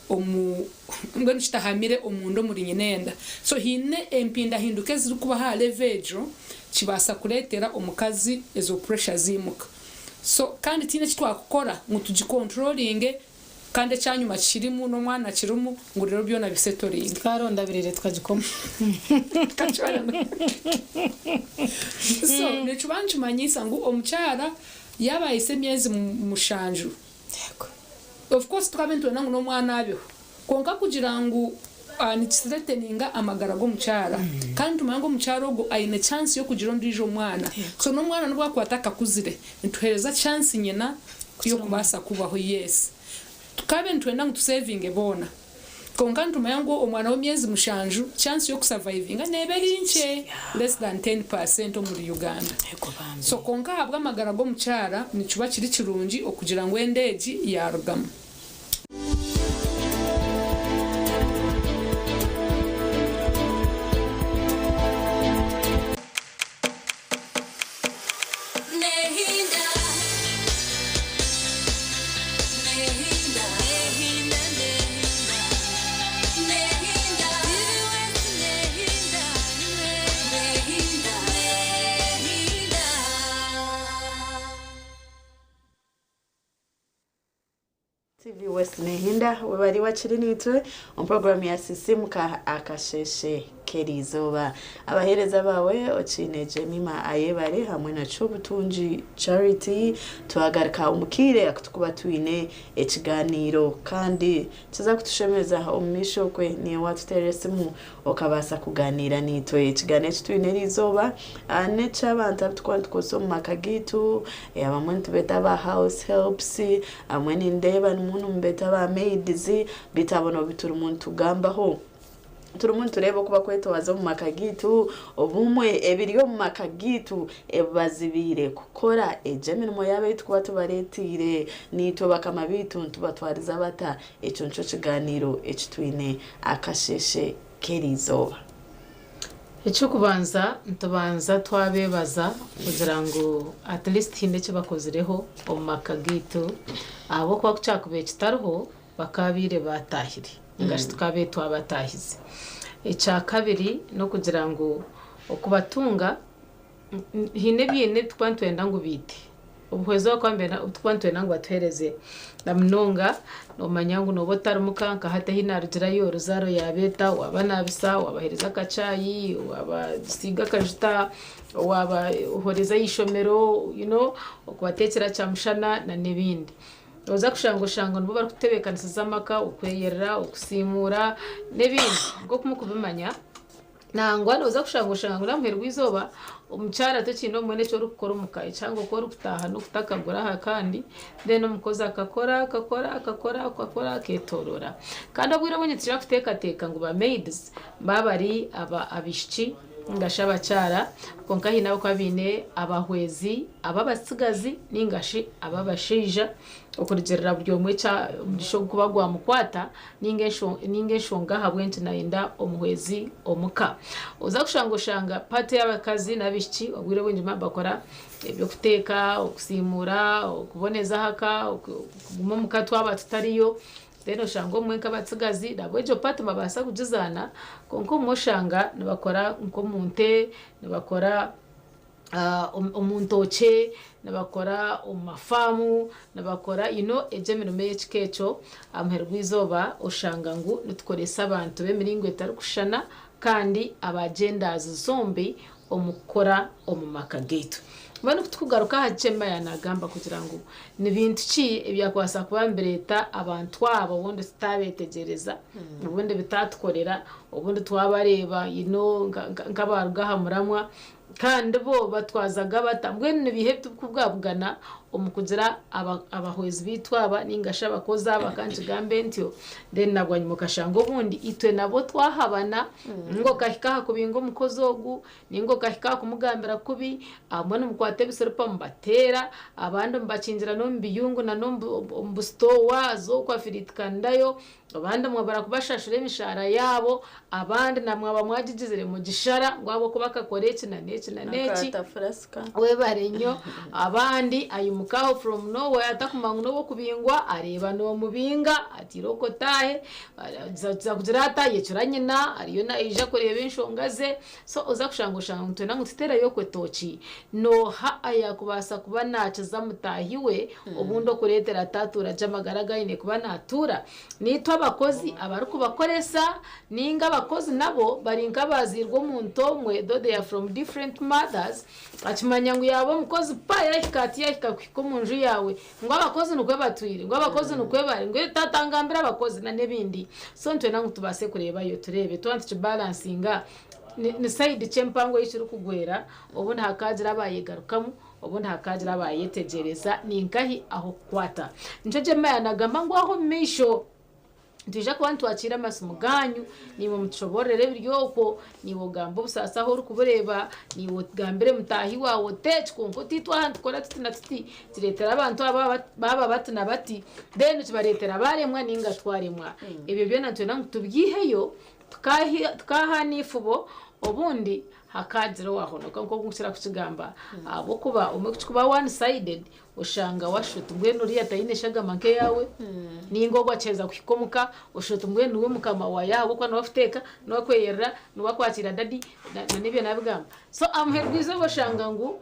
omu mbwenu kitahamire omunda omuri nyinenda. So haine empindahinduka ezirikubaho aha level egyo kibaasa kureetera omukazi ezo pressure ziimuka. So kandi tihaine eki twakukora ngu tugi controllinge kandi ekyanyuma kirimu n'omwana akirimu ngu reero byona bi settlinge. Twaronda birere tukagikoma. So nikiba nikimanyisa ngu omukyara yaaba ahise emyezi mushanju, Of course tukabe nitwenda ngu n'omwana abeho kwonka kugira ngu niki threateninga amagara g'omukyara kandi nitumanya ngu omukyara ogwo aine chance y'okugira ondiijo omwana so n'omwana n'obu akuba atakakuzire nituhereza chance nyina y'okubaasa kubaho yes tukabe nitwenda ngu tu savinge boona Kwonka nitumanya ngu omwana w'emyezi mushanju chance y'oku survivinga neeba eri nkye, less than 10% omuri Uganda. So kwonka ahabw'amagara g'omukyara nikiba kiri kirungi okugira ngu enda egi yaarugamu. TV West Nehinda webari wakiri nitwe omu puroguramu ya Sisimuka akasheshe. k'eriizooba. Abaheereza baawe Okiine Jemima Ayebare hamwe na Kyobutungi Charity twagaruka omu kaire aku tukuba twine ekigaaniiro kandi kiza kutushemeza omu maisho okwe niiwe waatuteerera esimu okabaasa kugaaniira naitwe. Ekigaaniiro eki twine eriizooba n'eky'abantu abu turikuba nitukozesa omu maka gaitu, abamwe nitubeeta aba house helps, abamwe nindeeba nimwo nimubeeta ba maids, beitu abo nibo turimu nitugambaho. Turimu nitureeba oku barikwetwaza omu maka gaitu, obumwe ebiri omu maka gaitu ebibazibiire kukora egyo emirimo yaabo ei turikuba tubareeteire. Naitwe bakama baitu nitubatwariza bata? Ekyo nikyo kigaaniiro eki twine akasheeshe k'eriizooba. Eky'okubanza nitubanza twabeebaza kugira ngu at least haine eki bakozireho omu maka gaitu ahabw'okuba ku kyakubaire kitariho bakaabaire baataahire ninga shi tukaabaire twabataahize. Ekyakabiri n'okugira ngu okubatunga Haine ebiine ebi turikuba nitwenda ngu baite, obuhwezi obu turikuba nitwenda ngu batuheereze na munonga noomanya ngu nooba otari muka nka hati ahi naarugirayo oruzaaro yaabeeta waabanaabisa, waabaheereza akacaayi, waabasiiga akajuta, waabahoreza aha ishomero you know okubateekyera kyamushana n'ebindi. Nooza kushanga oshanga nibo barikututebeekanisiza amaka, okweyerera, okusiimuura n'ebindi nk'oku murikubimanya. Nangwa nooza kushanga oshanga ngu n'aha muheru gw'eizooba omukyara tokiine omwene eki orikukora omu ka ekihango ku orikutaaha n'okutakagura aha kandi then omukozi akakora akakora akakora akakora akeetooroora. Kandi obwire obwingi nitukira kuteekateeka ngu ba maids baaba bari abaishiki ninga shi abakyara kwonka haine abakuba baine abahwezi ab'abatsigazi ninga shi ab'abashaija Okurugiirira buri omwe omugisha ogu kuba gwamukwata ninga enshonga ahabw'enki nayenda omuhwezi omuka. Oza kushanga oshanga part y'abakazi n'abaishiki obwire obwingi nibakora eby'okuteeka, okusiimuura, okuboneza ahaka, okuguma omuka twaba tutariyo then oshanga obumwe nk'abatsigazi nabo egyo part nibabaasa kugizaana kwonka obumwe oshanga nibakora nk'omu nte, nibakora omu ntookye, nibakora omu mafaamu, nibakora you know egyo emirimo ey'ekika ekyo, aha muheru gw'eizooba oshanga ngu nitukoresa abantu b'emiringo etarikushushana kandi aba genders zombi omu kukora omu maka gaitu. Mbwenu ku turikugaruka aha ki Emma yaanagamba kugira ngu ni bintu ki ebyakubaasa kuba nibireeta abantu aba obundi tutaabetegyereza, obundi bitaatukorera, obundi twabareeba you know nk'abaaruga aha muramwa, Kandi bo batwazaga bata? Mbwenu nibiiha ebi turikubwabugana omu kugira abahwezi baitu aba nainga shi abakozi aba ka nkigambe ntyo? Then na bwanyima okashanga obundi itwe nabo twahabana, nainga okahika aha kubinga omukozi ogu, nainga okahika aha kumugambira kubi, abamwe nimukwata ebisiripa mubateera, abandi mubakingira n'omu biyungu n'omu busitoowa z'okwafiriitikanirayo. Abandi mwabura kubashashura emishaara yaabo, abandi na mwaba mwagigizire mugishara ngu ahabw'okuba akakora eki na n'eki na n'eki. Akaata furasika. Webare nnyo. Abandi aimuka aho from nowhere atakumanya ngu n'ow'okubingwa, areeba noomubinga ati irooko otaahe, aza kugira ata ayecura nyina ariyo naija kureeba enshonga ze. So oza kushanga oshanga ngu twena ngu tuteereyo okwe tooki. Nooha ayaakubaasa kuba naakiza mutaahi we obundi okureetera ataatuura gye amagara agu aine kuba naatuura? Naitwe abakozi abarikubakoresa nainga abakozi nabo bari nk'abaazairwe omuntu omwe though they are from different mothers, akimanya ngu yaaba omukozi pa yaahika ati yaahika kuhika omu nju yaawe ngu abakozi nikwo batwire, ngu abakozi nikwo bari, ngu taata ngambire abakozi n'ebindi. So nitwenda ngu tubaase kureebayo tureebe twaba nitukibalansinga Ni sayidi ki empango ei kirikugwera? Obundi hakaagira abaayegarukamu, obundi hakaagira abaayetegyereza. Ni nkahi ah'okukwata? Nikyo Jeremiah naagamba ngu aho omu maisho nitwija kuba nitwakiira amasimu gaanyu, naimwe mutushoboororere ebiri okwo, naiwe ogambe obusaasi ahu orikubureeba, naiwe ogambire mutaahi waawe oti eki kwonka otiitwe aha nitukora tuti na tuti, kireetera abantu aba baaba bati na bati, then kibareetera baaremwa nainga twaremwa. Ebyo byona nitwenda ngu tubyiheyo. Tukaahaana eifubo, obundi hakaagira owaahonoka nk'oku nkukira kukigamba ahabw'okuba obumwe ku kirikuba one sided oshanga waashusha oti mbwenu oriya taine shagama nk'eyaawe nainga ogwo akiheza kuhika omuka oshusha oti mbwenu niwe mukama waawe ahabw'okuba niwe akuteeka, niwe akweyerera, niwe akwakiira dadi n'ebyo naabigamba. So aha muheru gw'eizooba oshanga ngu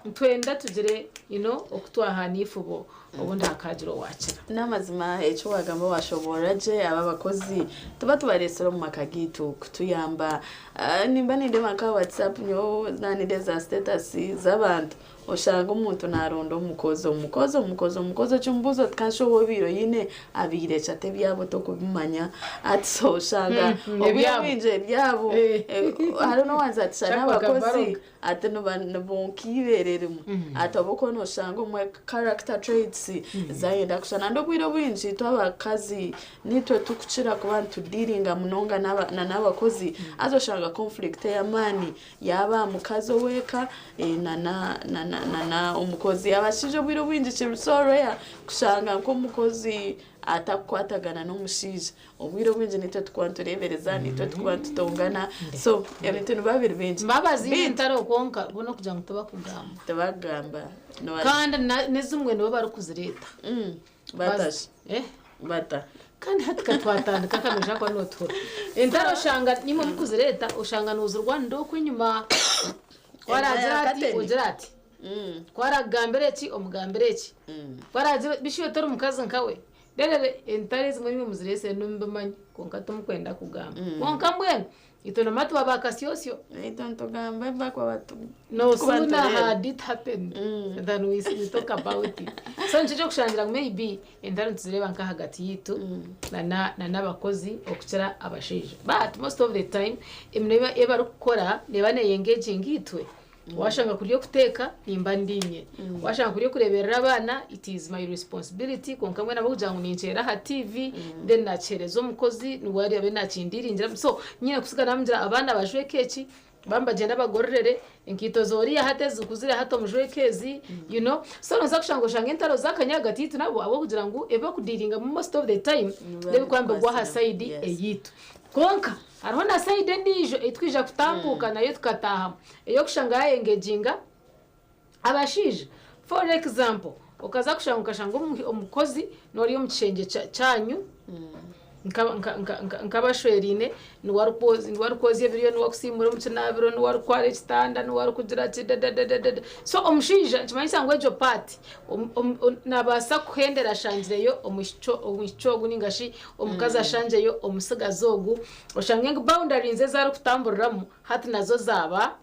nitwenda tugire you know oku twahaana eifubo. Obundi hakagira owakira. N'amazima eki wagamba washoboorora gye, aba abakozi tuba tubareetsire omu maka gaitu kutuyamba. Ah, nimba nindeeba nka WhatsApp nyowe nanindeeba za status z'abantu oshanga omuntu naronda omukozi, omukozi, omukozi, omukozi okimubuuza oti kandi shi ou obaire oine abaire ki? Ati ebyabo tokubimanya. Ati so oshanga obwire Ebyabo. obwingi ebyabo. Hariho n'owangira ati shana Kyakwaga abakozi baroga. Ati nibonka eibeere rimwe. Ati ahabw'okuba noshanga omwe character traits zayenda kushushana. And obwire obwingi itwe abakazi nitwe tukukira kuba nitudealinga munonga na n'abakozi. Haza oshanga conflict ey'amaani yaaba aha mukazi ow'eka na na omukozi. Abashaija obwire obwingi kiri so rare kushanga nk'omukozi atakukwatagana n'omushaija. Obwire obwingi niitwe turikuba nitureebereza, niitwe turikuba nitutongana, so ebintu nibiba biri bingi. Mbabazi Beitu entaro kwonka bo n'okugira ngu tibakugamba. Tibakugamba. Kandi n'ezimwe nibo barikuzireeta. Bata shi? Bata? Kandi hati ka twatandika ka noija kuba nootuhurira. Entaro oshanga nimwe murikuzireeta, oshanga noozirwanira okwo enyima. Ku araagira ati, ogira ati. Ku araakugambira eki, omugambira eki. Ku araagira, bishi iwe tori mukazi nkawe? Reero entaro ezimwe nimwe muzireetsire nimubimanya kwonka timukwenda kugamba. Kwonka mbwenu itwe noomanya tuba ba kasyosyo. Itwe nitugamba ebi barikuba batu No kuba sooner nitureeba. had it happened than we talk about it. So nikyo ekyokushangira ngu maybe entaro nituzireeba nk'ahagati yaitu na n'abakozi okukira abashaija. But most of the time emirimo ei barikukora neeba neyengeginga itwe. Washanga kuri okuteeka nimba ndi inye. Washanga kuri okureeberera abaana it is my responsibility kwonka mbwenu ahabw'okugira ngu ninkyera aha TV then nakiheereza omukozi niwe araabe nakindiiringira so nyine kusiga namugira abaana bajweke eki, bamwe bagyende bagororere, enkaito z'oriya hati ezikuzire hati omujweke ezi so nooza kushanga oshanga entaro zaakanya ahagati yaitu nabo ahabw'okugira ngu ebi barikudiiringamu most of the time n'ebirikuba nibigwa aha sayidi eyaitu. Kwonka hariho na sayidi endiijo ei twija kutambuuka nayo tukataahamu ey'okushanga yaayengeginga abashaija. For example, okaza kushanga okashanga omukozi n'ori omu kishengye kyanyu nk'abashweraine niwe arikwozya ebiryo, niwe arikusiimura omu kinaabiro, niwe arikukwara ekitanda, niwe arikugira ki dadadadada. So omushaija nikimanyisa ngu egyo part naabaasa kuhendera ashangireyo omwishiki ogu ninga shi omukazi ashangyeyo omutsigazi ogu, oshange ngu boundaries ezi arikutamburiramu hati nazo zaaba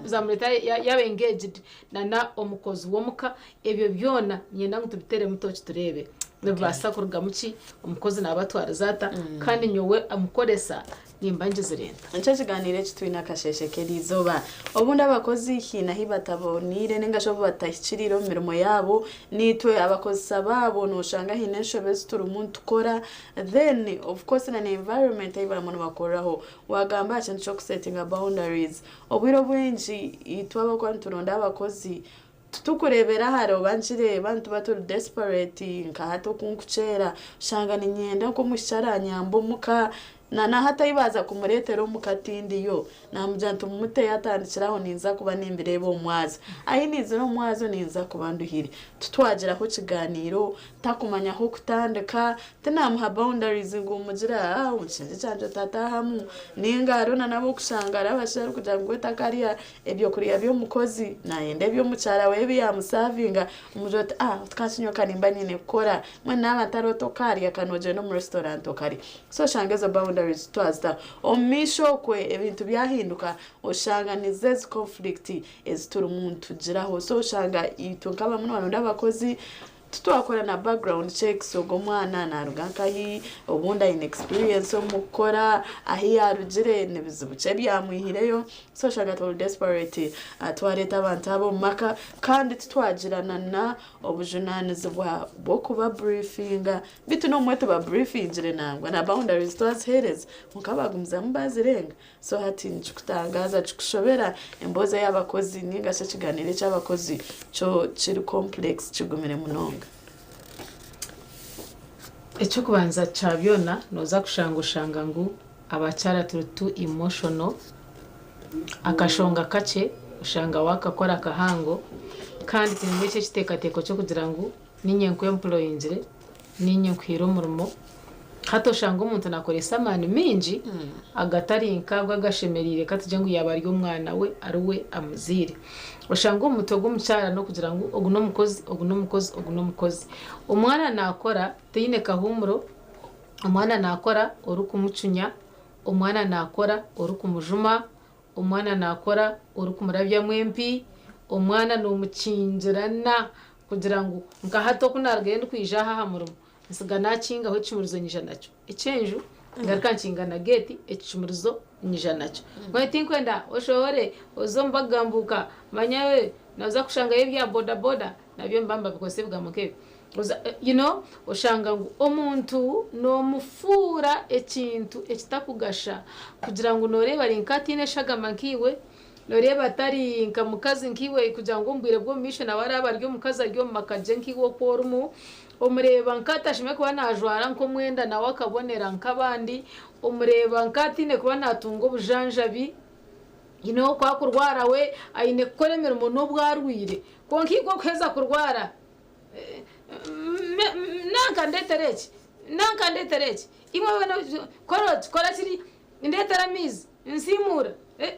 zamureetera yaaba engaged nana omukozi w'omuka. Ebyo byona niinyenda ngu tubiteeremu tooki tureebe nibibaasa kurugamu ki, omukozi naaba atwarize ata, kandi nyowe omukoresa nimba ngizire nta? Nikyo kigaaniiro eki twine akasheeshe k'eriizooba. Obundi abakozi haine ahu bataboneire ninga shi obu batahikiriire omu mirimo yaabo, naitwe abakozesa baabo noshanga haine enshobe ezi turimu nitukora then of course na n'environment ei barimu nibakoreraho. Waagamba aha kintu ky'okusetinga boundaries, obwire obwingi itwe abarikuba nituronda abakozi titukureebera hare oba nkireeba nituba turi desperate nka hati oku nkukyera oshanga niinyenda nk'omwishiki aranyamba omuka na nahati ahi baaza kumureetera omuka tindiyo naamugira nti mumuteyo atandikire aho ninza kuba nimbireeba omu mwazo ahi niizira omu mwazo ninza kuba nduhire titwagiraho kigaaniiro takumanya ah'okutandika Tinamuha boundaries ngu mugire aha omu kishengye kyangye otataahamu ninga hariho na n'abokushanga hariho abashaija arikugira ngu we takarya ebyokurya by'omukozi nayenda eby'omukyara we ebi yamusavinga omugira oti ah tikankinyoka nimba nyine kukora mbwenu naaba ntariho tokarya ka nogyenda omu restaurant okarya so oshanga ezo boundaries twazitaho. Omu maisho okwe ebintu byahinduka oshanga nizo ezi conflict ezi turimu nitugiraho so oshanga itwe nk'abamwe nibaronda abakozi Titwakora na background checks ogu omwana naruga nkahi, obundi aine experience omu kukora, ahi yarugire nibizibu ki ebyamwihireyo, so oshanga turi desperate twareta abantu abo omu maka kandi titwagira na obujunanizibwa bw'okuba briefinga beitu n'obumwe tuba briefingire nangwa na boundaries twazihereza kwonka bagumizamu bazirenga. So hati nikikutangaza kikushobera emboozi ey'abakozi ninga shi ekiganiro eky'abakozi kyo kiri complex kigumire munonga. Eky'okubanza kya byona nooza kushanga oshanga ngu abakyara turi too emotional, akashonga kakye oshanga waakakora kahango kandi twinemu eki ekiteekateeko ky'okugira ngu niinye nkwemployingire, niinye nkuhaire omurimo. Hati oshanga omuntu nakoresa amaani mingi agatari nk'ago agashemereire katugire ngu yaaba ari omwana we ari we amuzaire. Oshanga omu mutwe gw'omukyara n'okugira ngu ogu n'omukozi, ogu n'omukozi, ogu n'omukozi. Omwana naakora taine kahuumuro, omwana naakora orikumucunya, omwana naakora orikumujuma, omwana naakora orikumurabyamu empi, omwana noomukingirana kugira ngu nka hati oku naarugayo ndikwija aha aha murimo, Ntsiga naakingaho ekicumurizo nyija nakyo eky'enju, ngaruka nkinga na geeti ekicumurizo nyija nakyo. Mbwenu tinkwenda oshohore oze omu bagambuuka manya nooza kushangayo ebya boda boda nabyo nibaba nibabikozesa ebigambo nk'ebyo. Oza you know oshanga ngu omuntu noomufuura ekintu ekitakugasha kugira ngu nooreeba ari nk'ataine eshagama nkaiwe, nooreeba atari nka mukazi nkaiwe kugira ngu omu bwire bw'omu maisho nawe araabe ari omukazi ari omu maka gye nkaiwe oku orimu. Omureeba nk'atashemereire kuba naajwara nk'omwenda nawe akabonera nk'abandi, omureeba nk'ataine kuba naatunga obujanjabi, you know, ku akurwara we aine kukora emirimo n'obu arwaire. Kwonka itwe okuheza kurwara, nanka ndeetere eki, nanka ndeetere eki, imwe boona kora oti, kora kiri, Ndeetera amaizi, nsiimuura.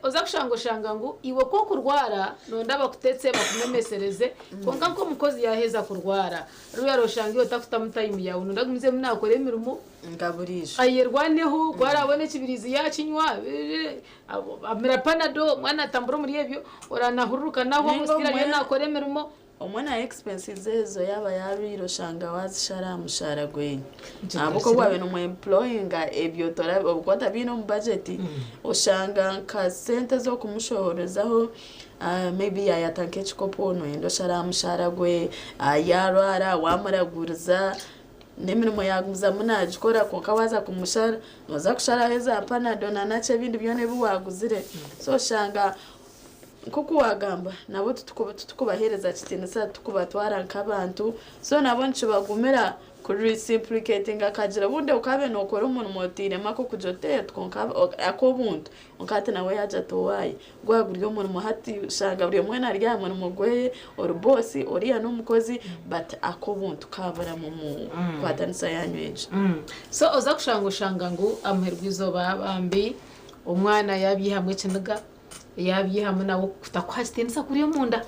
Oza kushanga oshanga ngu iwe ku okurwara noyenda bakutetse bakumemesereze kwonka nk'omukozi yaaheza kurwara ruyara oshanga iwe otakutamu tayimu yaawe noyenda agumizemu naakora emirimo Nka buriijo. Ayerwaneho ku araabone ekibiriizi yaakinywa amira panado omwana atambura omuri ebyo oranahururuka nahwaho Ninga still ariyo omwe naakora emirimo. Omwe na expenses ezo yaaba yarwire oshanga wazishara aha mushaara gweye ahabw'okuba waaba nomu employinga ebyo okuba otabiine omu budget oshanga nka sente ez'okumushohorezaho maybe yayata nk'ekikopo noyenda oshare aha mushaara gwe, yarwara wamuraguriza n'emirimo yagumizamu nagikora kwonka waaza kumushara noza kusharaho eza panado na ki ebindi byona ebi waguzire so oshanga Nk'oku waagamba, nabo titukubaheereza kitiinisa, titukubatwara nk'abantu, so nabo nikibagumira ku-reciprocatinga akagira obundi okaabe nookora omurimo otairemu ak'okugira oti ee kwonka ak'obuntu kwonka hati nawe yaagira ati owaaye gwaba guri omurimo hati oshanga buri omwe ari aha murimo gweye, ori boosi oriya n'omukozi but ak'obuntu kaaburamu omu nkwatanisa yaanyu egyo. So oza kushanga oshanga ngu aha muheru gw'eizooba bambi omwana yaabyihamu ekiniga, Yaabyihamu nawe kutakuha kitiinisa kuri omunda.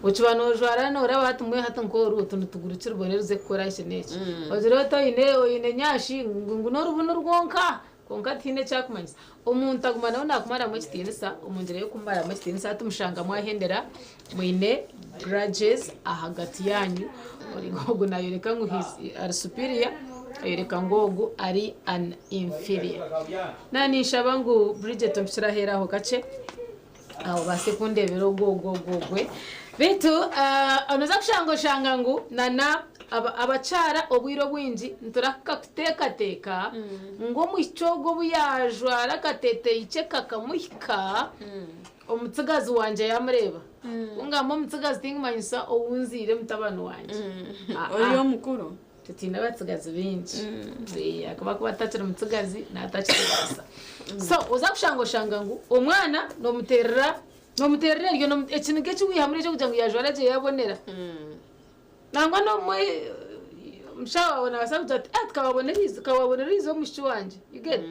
Okiba noojwara nooraba hati mbwenu hati nk'oru otu nitugurukye rubone ruze kukora eki n'eki. Ogire oti oine oine nyashi ngu ngu n'orubunu rwonka kwonka tihaine eki arikumanyisa. Omuntu aguma nawe naakumaramu ekitiinisa omu ngyera y'okumumaramu ekitiinisa hati mushanga mwahendera mwine grudges ahagati yaanyu. Ogu naayoreka ngu he's ari superior ayoreka ngu ogu ari an inferior. Naaba ninshaba ngu Bridget ompikire aheeru aho kakye obaase kundeebera ogwo ogwo ogwo ogwe. Beitu noza kushanga oshanga ngu nana abakyara obwire obwingi niturahuka kuteekateeka ngu omwishiki ogwo obu yaajwara akateeteeyi kye kakamuhika, omutsigazi wangye yaamureeba. Ku ngamba omutsigazi tinkumanyisa ou nzaire mutabani wangye. Ori omukuru? Titwine abatsigazi baingi. Ahakuba kuba atakiri mutsigazi naatakitubaasa. So oza kushanga oshanga ngu omwana noomuteerera noomuteerera eryo ekiniga eki waiha muri ekyo kugira ngu yaajwara gye yaabonera. Nangwa n'obumwe omushaho waawe naabaasa kugira ati ah tukawabonera eriizooba omwishiki wangye. You get?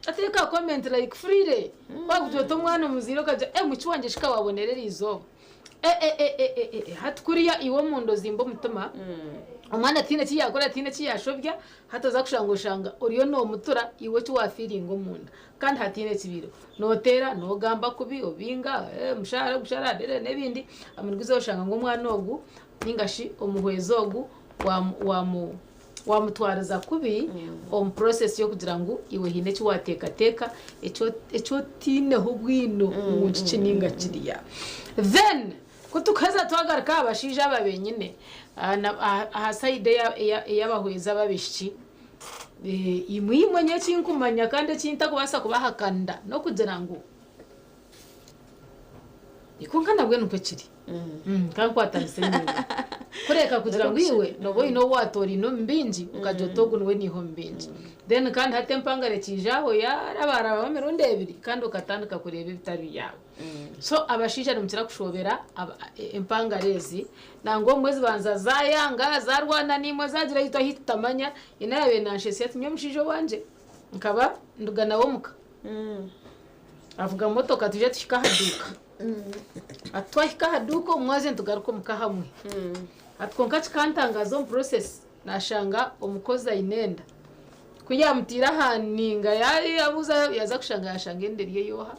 Ateeka ka comment like freely. Waakugira oti omwana omuzaire okagira eh omwishiki wangye shi kawabonera eriizooba. E-e-e-e-e-e hati kuriya iwe omunda ozimba omutima, omwana tihaine eki yaakora tihaine eki yaashobya, hati oza kushanga oshanga oriyo noomutura iwe eki waafiiringa omunda kandi hataine ekibaireho. Nooteera, noogamba kubi, obinga, omushara ogushara n'ebindi, omurugizo oshanga ngu omwana ogu ninga shi omuhwezi ogu waamu waamutwariza kubi omu process y'okugira ngu iwe haine eki waateekateeka eki otaineho bwino ngu nkiki ninga kiriya. Then ku tukuheza twagaruka aha bashaija aba benyine aha side ey'abahwezi ab'abaishiki, imwe imwe nyowe eki nkumanya kandi eki ntakubaasa kubahakanira n'okugira ngu Kwonka nabwe nikwo kiri. Ka nkwatanise naiwe. Kureka kugira ngu iwe noba oine ou waatoraine omu bingi, okagira oti ogu niwe naiha omu bingi. Then kandi hati empangare ekiija aho yaarabarabamu emirundi ebiri kandi okatandika kureeba ebitari byawe. So abashaija nimukira kushoobera empangare ezi, nangwa obumwe zibanza zaayanga, zaarwana naimwe zaagira itwe ahi tutamanya. Haine ayaabaire naanshetsya ati nyowe omushaija owangye nkaba nduga nawe omuka, avuga motoka twija tuhika aha duuka. Ati twahika aha duuka omu mwazyo nitugaruka omuka hamwe. Ati kwonka kikantangaza omu process nashanga omukozi aine enda. Ku yamutiire aha ninga yabuuza yaza kushanga yashanga enda eri ey'oha?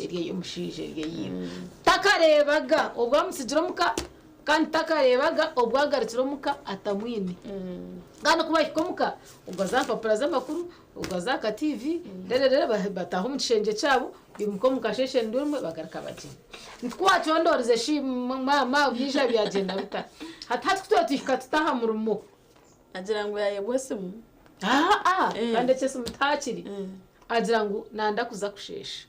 Eri ey'omushaija eri ey'iba. Takareebaga obu amutsigira omuka kandi takareebaga obu agarukire omuka atamwine. Kandi ku bahika omuka ogwo aza aha mpapura z'amakuru, ogwo aza aha ka TV, rererere bataaha omu kishengye kyabo Baimuka omu kasheeshe ndurumwe bagaruka bagyenda. Nti ku wakyondoorize shi maama byaija byagyenda bita? Hati hati ku twaba tuhika tuta aha murimo. Agira ngu yayebwa esimu. Aa kandi eky'esimu tihakiri. Agira ngu nanda kuza kusheesha.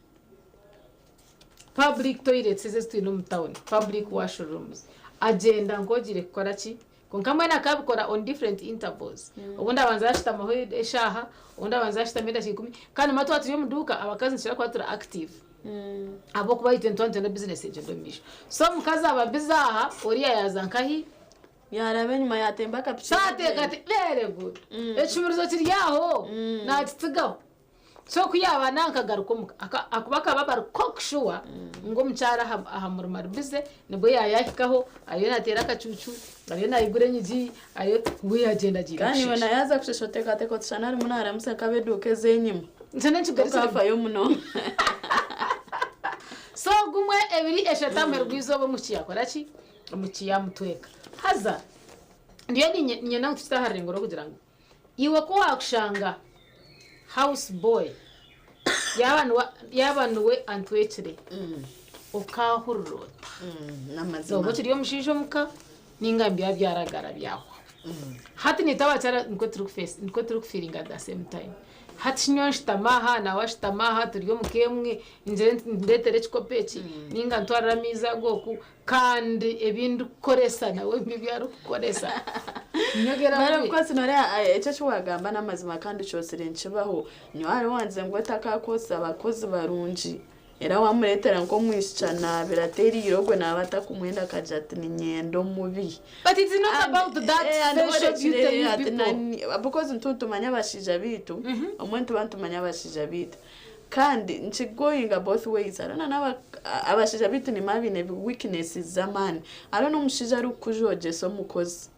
Public toilets ezi ezitwine omu town, public washrooms. Agyenda nk'ogiire kukora ki? Kwonka mbwenu akabikora on different intervals. Obundi abanza yashutamaho eshaaha, obundi abanza yashutama edakiika ikumi. Kandi noomanya twaba turi omu duuka, abakazi nitukira kuba turi active. Ahabw'okuba itwe nituba nitwenda business egyende omu maisho. So omukazi aba busy aha, oriya yaaza nkahi? Yaaraba enyima yaatemba akapiki So ateekateeka, very good. Ekishumurizo kiri aho, naakitsigaho. So ku yaaba nanka agaruka omuka ahakuba akaba aba ari cocksure ngu omukyara aha murimo ari busy nibwo yaayahikaho ariyo naateera akacuucu ariyo naigura enyigi ariyo we yaagyenda agiire Kandi iwe kusheesha. na yaaza kushesha oteekateeka oti shana arimu naaramutsya nk'ab'eduuka ez'enyima. Nshana nkigarukire. Okaafayo munonga. So gumwe, ebiri, eshatu aha muheru gw'eizooba omwishiki yaakora ki? Omwishiki yaamutweka. Haza ndiyo niinyenda ngu tuhikye aha rurengo rw'okugira ngu Iwe ku waakushanga house boy yaaba niwe antwekire okaahurira ota? Nooba okiri omushaija omuka nainga nibiba byaragara byahwa? Hati naitwe abakyara nikwo turikufiiringa at the same time. Hati shi nyowe nshutami aha nawe ashutami aha turi omuka emwe ngire nti ndeetere ekikopo eki nainga ntwarire amaizi ago oku Kandi ebi ndikukoresa nawe nibyo arikukoresa. Nyogera But of kubi. course noreeba ekyo eki wagamba n'amazima kandi kyosire nikibaho. Nyowe hariho owangize ngu otakakozesa abakozi barungi era wamureetera nk'omwishiki anaabire ateeriire ogwe naaba atakumwenda akagira ati niinyenda omubi. But it's not about that And facial beauty you ati people. because nitutumanya abashaija baitu, obumwe nituba nitumanya abashaija baitu. Kandi nikigoyinga both ways hariho na naba abashaija baitu nimanya baine weaknesses z'amaani hariho n'omushaija arikukujogyesa omukozi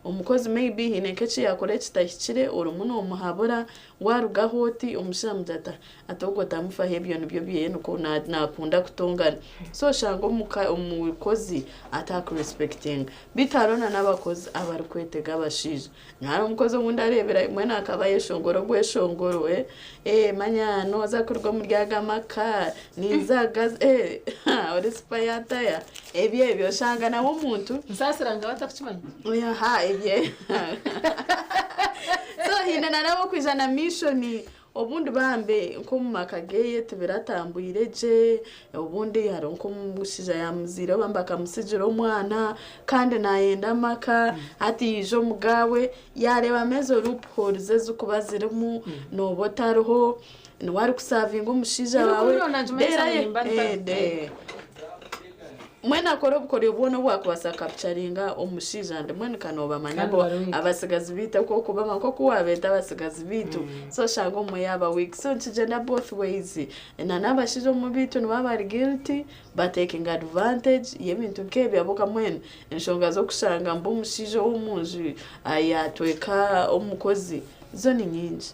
omukozi maybe haine nk'eki yakora ekitahikire orimu nomuhabura warugaho oti omushaija amugira ati ati ogwo otamufaho ebyo nibyo byeye nikwo nakunda kutongana so oshanga omukozi atakurespectinga beitu hariho na n'abakozi abarikwetega abashaija Hariho omukozi ou ndareebera mbwenu akaba ayeshongora ogweshongoro eh, eh manya nooza kuruga omuri aga maka ninza kugaza eh ori sipaya taya ebyo ebyo oshanga nawe omuntu Nsaasira nkaba ntakukimanya. Oya ha ebyo so haine na n'ab'okwija na mission Obundi bambe nk'omu maka geye tibiratambwire gye, obundi hariho nk'omushaija yaamuzaire oba bakamutsigira omwana kandi naayenda amaka, hati yaija omu gaawe yaareebamu ezo loopholes ezirikuba zirimu, nooba otariho, niwe arikusaavinga omushaija waawe, reero Mbwenu akora obukoryo bwona obu akubaasa kukapucaringa omushaija ndi mbwenu ka noobamanya bo abatsigazi baitu oku orikubamanya nk'oku waabeeta abatsigazi baitu so oshanga obumwe yaaba weak so nikigyenda both ways na n'abashaija obumwe baitu nibaba bari guilty batekinga advantage y'ebintu nk'ebyo ahabw'okuba mbwenu enshonga z'okushanga ngu omushaija ow'omunju yaatweka omukozi zo ni nyingi.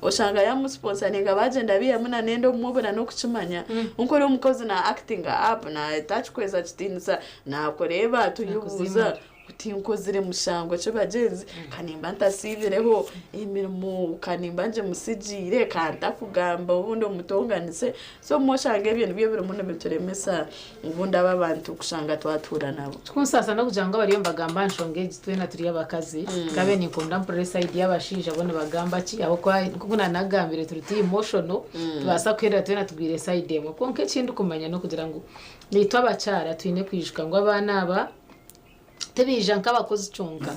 Oshanga yamusiponsaringa bagyenda baihamu na nenda obumwe obura n'okukimanya kwonka ori omukozi na actinga up takikweza kitiinisa nakureeba atuyibuuza oti nkozire mushango ki bagyenzi ka nimba ntasiibireho emirimo ka nimba ngimutsigiire ka ntakugamba obundi omutonganise so obumwe oshanga ebyo nibyo birimu nibituremesa Obundi abo abantu kushanga twatuura nabo. Ekikunsaasa n'okugira ngu abariyo nibagamba aha nshonga egi twena turi abakazi, nkabe ninkunda mpurire esayidi y'abashaija bo nibagamba ki ahabw'okuba nk'oku naanagambire turi too emotional, tubaasa kuhendera twena tugwire esayidi emwe. Kwonka eki ndikumanya n'okugira ngu naitwe abakyara twine kwijuka ngu abaana aba. Tibiija nk'abakozi kyonka.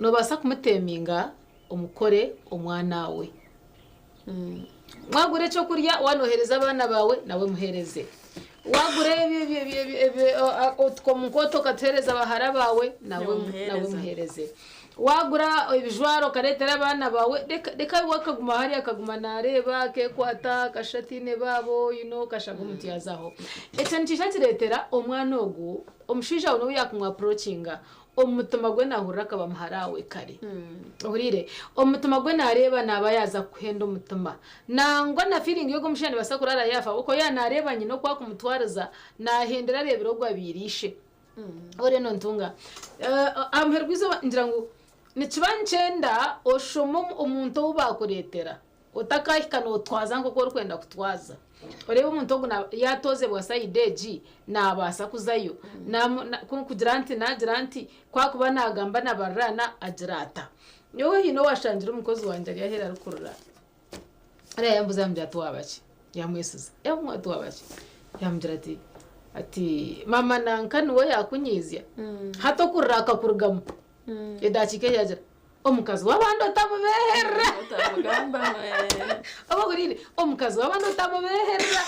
Noobaasa kumuteeminga omukore omwana we. Mwagura ekyokurya waaba nooheereza abaana baawe nawe muheereze. Wagura otukomunkooto okatuheereza bahara baawe nawe nawe muheereze. Wagura ebijwaro okareetera abaana baawe, reka we akaguma hariya akaguma naareeba akeekwata akashusha atiine baabo kashanga omuntu yaazaho. Ekyo nikiija kireetera omwana ogu omushaija we n'obu yaakumwapproachinga omu mutima gwe naahurira akaba muhara we kare. Ohuriire? Omu mutima gwe naareeba naaba yaaza kuhenda omutima. Nangwa na feeling y'ogu omushaija neebaasa kuraara yaafa ahabw'okuba yaaba naareeba nyina oku akumutwariza naahendera areebire ogu abaire ishe. Oriyo nontunga? Aha muheru gw'eizooba ngira ngu nikiba nikyenda oshome omuntu ou baakureetera otakahika nootwaza nk'oku orikwenda kutwaza. Oreebe omuntu ogu yaatoozebwa sayidi egi naabaasa kuzayo. Ku kugira nti naagira nti ku akuba naagamba na bariraana agira ata. Nyowe haine owaashangire omukozi wangye ari aheeru arikurira. Ariya yambuuza yaamugira ati waaba ki? Yaamwesiza. Yaamugira ati waaba ki? Yaamugira ati maama nanka niwe yaakunyiizya. Hati okurira akakurugamu. Edakiika egi yaagira omukazi w'abandi otamubeeherera. Oba ohuriire? Omukazi w'abandi otamubeeherera.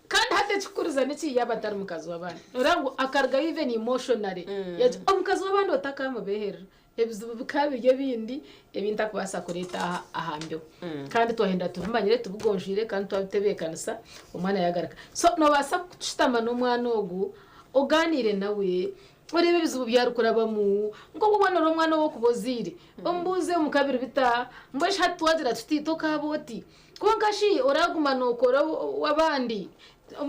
Kandi hati ekikukuriza niki yaaba atari mukazi w'abandi. Noreeba ngu akarugayo even emotionally. Yaagira omukazi w'abandi otakamubeeherera. Ebizibu bikaba biri ebindi ebi ntakubaasa kureeta aha aha mbeho. Kandi twahenda tubimanyire tubigonjwire kandi twabitebeekanisa omwana yaagaruka. So noobaasa kushutama n'omwana ogu ogaaniire nawe oreebe ebizibu bi arikurabamu nk'oku waaba ori omwana ou orikuba ozaire omubuuze omuka biri bita mbwenu shi hati twagira tuti tokaaba oti kwonka shi oraguma nookora abandi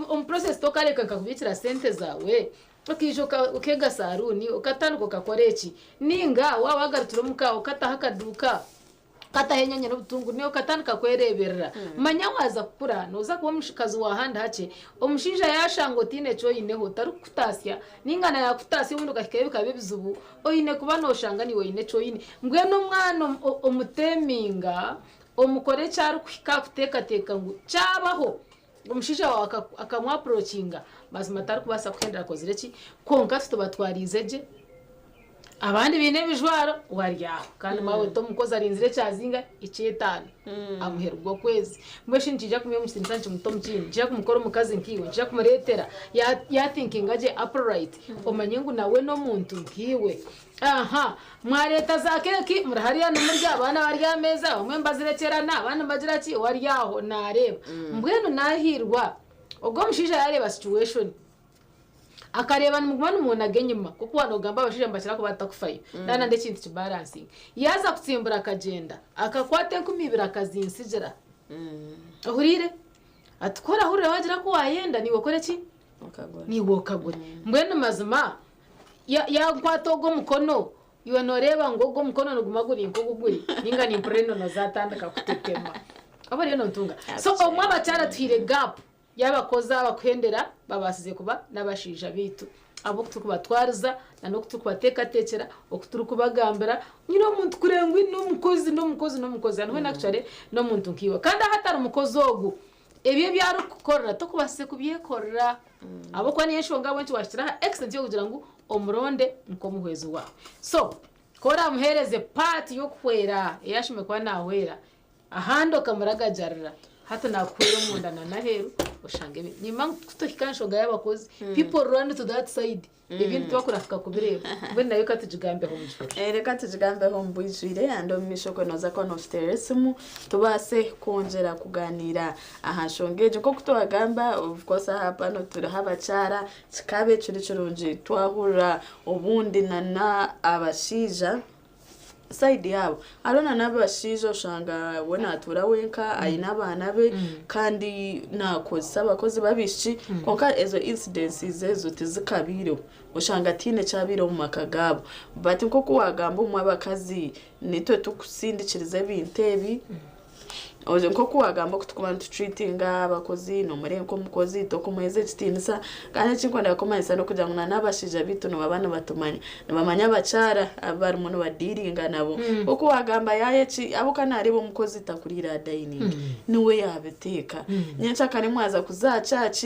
omu process tokareka nkakubiikira sente zaawe okaija okeega saruuni okatandika okakora eki ninga waaba wagarukire omuka okataho akaduuka okataho enyanya n'obutunguru niiwe okatandika kwereeberera. Manya waaza kukura nooza kuba omukazi wa handi hakye omushaija yaashanga otaine eki oineho tarikukutaasya ninga naayakutaasya obundi okahikayo bikaba ebizibu oine kuba nooshanga niiwe oine eki oine. Mbwenu omwana omuteeminga omukore eki arikuhika kuteekateeka ngu kyabaho omushaija waawe akamwapproachinga mazima tarikubaasa kuhendera akozire ki kwonka tutubatwariize gye. Abandi baine ebijwaro wari aho kandi mawe omukozi arinzire ekyazinga eky'etaano amuheru gw'okwezi. Mbwenu shi nikiija kumuha omu kitiinisa nikimuta omu kindi nikiija kumukora omukazi nkaiwe nikiija kumureetera yathinkinga gye upright omanye ngu nawe n'omuntu nkaiwe. Aha mwareeta za keeki muri hariya nimurya abaana bari aha meeza abamwe nibazirekyerana abandi nibagira ki wari aho naareeba. Mbwenu naahiirwa ogwo omushaija yaareeba situation akareeba nimuguma nimunaga enyima kuko waaba noogamba abashaija nibakira kuba batakufayo naaba nandi ekintu kibalancinga. Yaaza kutsimbura akagyenda akakwata 2000 akazinsigira. Ohuriire? Ati ku orahurira waagira ku waayenda niiwe okore ki? Niiwe okagure. Mbwenu mazima yankwata ogwo omukono iwe nooreeba ngu ogwo omukono niguma guri nk'ogu guri ninga nimpurira enono zaatandika kutetema. Oba oriyo nontunga? So omwe abakyara tuhaire gap y'abakozi abakuhendera babaasize kuba n'abashaija baitu abu oku turikubatwariza n'oku turikubateekateekyera oku turikubagambira nyine omuntu kureba ngu n'omukozi n'omukozi n'omukozi and when actually n'omuntu nkaiwe. Kandi ahu atari mukozi ogu ebyo ebi arikukukorera tokubaasize kubyekorera ahabw'okuba niyo enshonga ahabw'enki waahikire aha extent y'okugira ngu omuronde nk'omuhwezi waawe. So ku oraamuheereze part y'okuhwera ei ashemereire kuba naahwera ahandi okamuragajarira hati naakuhwera omunda n'aheeru oshange nimba kutuhika aha nshonga y'abakozi people run to that side ebindi tibakurahika kubireeba mbwenu nayo katugigambeho omu kihuro. Reka tugigambeho omu bwijwire and omu maisho okwe nooza kuba nootuteerera esimu tubaase kwongyera kugaaniira aha nshonga egyo. Nk'oku twagamba of course aha pano turiho abakyara kikaaba kiri kirungi twahurira obundi nana abashaija side yaabo. Hariho na n'abashaija oshanga we naatuura wenka aine abaana be kandi naakozesa abakozi b'abaishiki kwonka ezo incidences ezo tizikabiireho oshanga tihaine ekyabaire omu maka gaabo. But nk'oku waagamba obumwe abakazi nitwe tukusindikiriza ebintu ebi. Nk'oku wagamba oku tukuba nitutreatinga abakozi, nomureeba nk'omukozi, tokumuheeza ekitiinisa. Kandi ekinkwenda kukumanyisa n'okugira ngu n'abashaija baitu nibaba nibatumanya, nibamanya abakyara abu barimu nibadiiringa nabo. Nk'oku wagamba yaayeki ahabw'okuba naareeba omukozi takuriira aha dining, niwe yaabiteeka. Nyencakare mwaza kuza aha church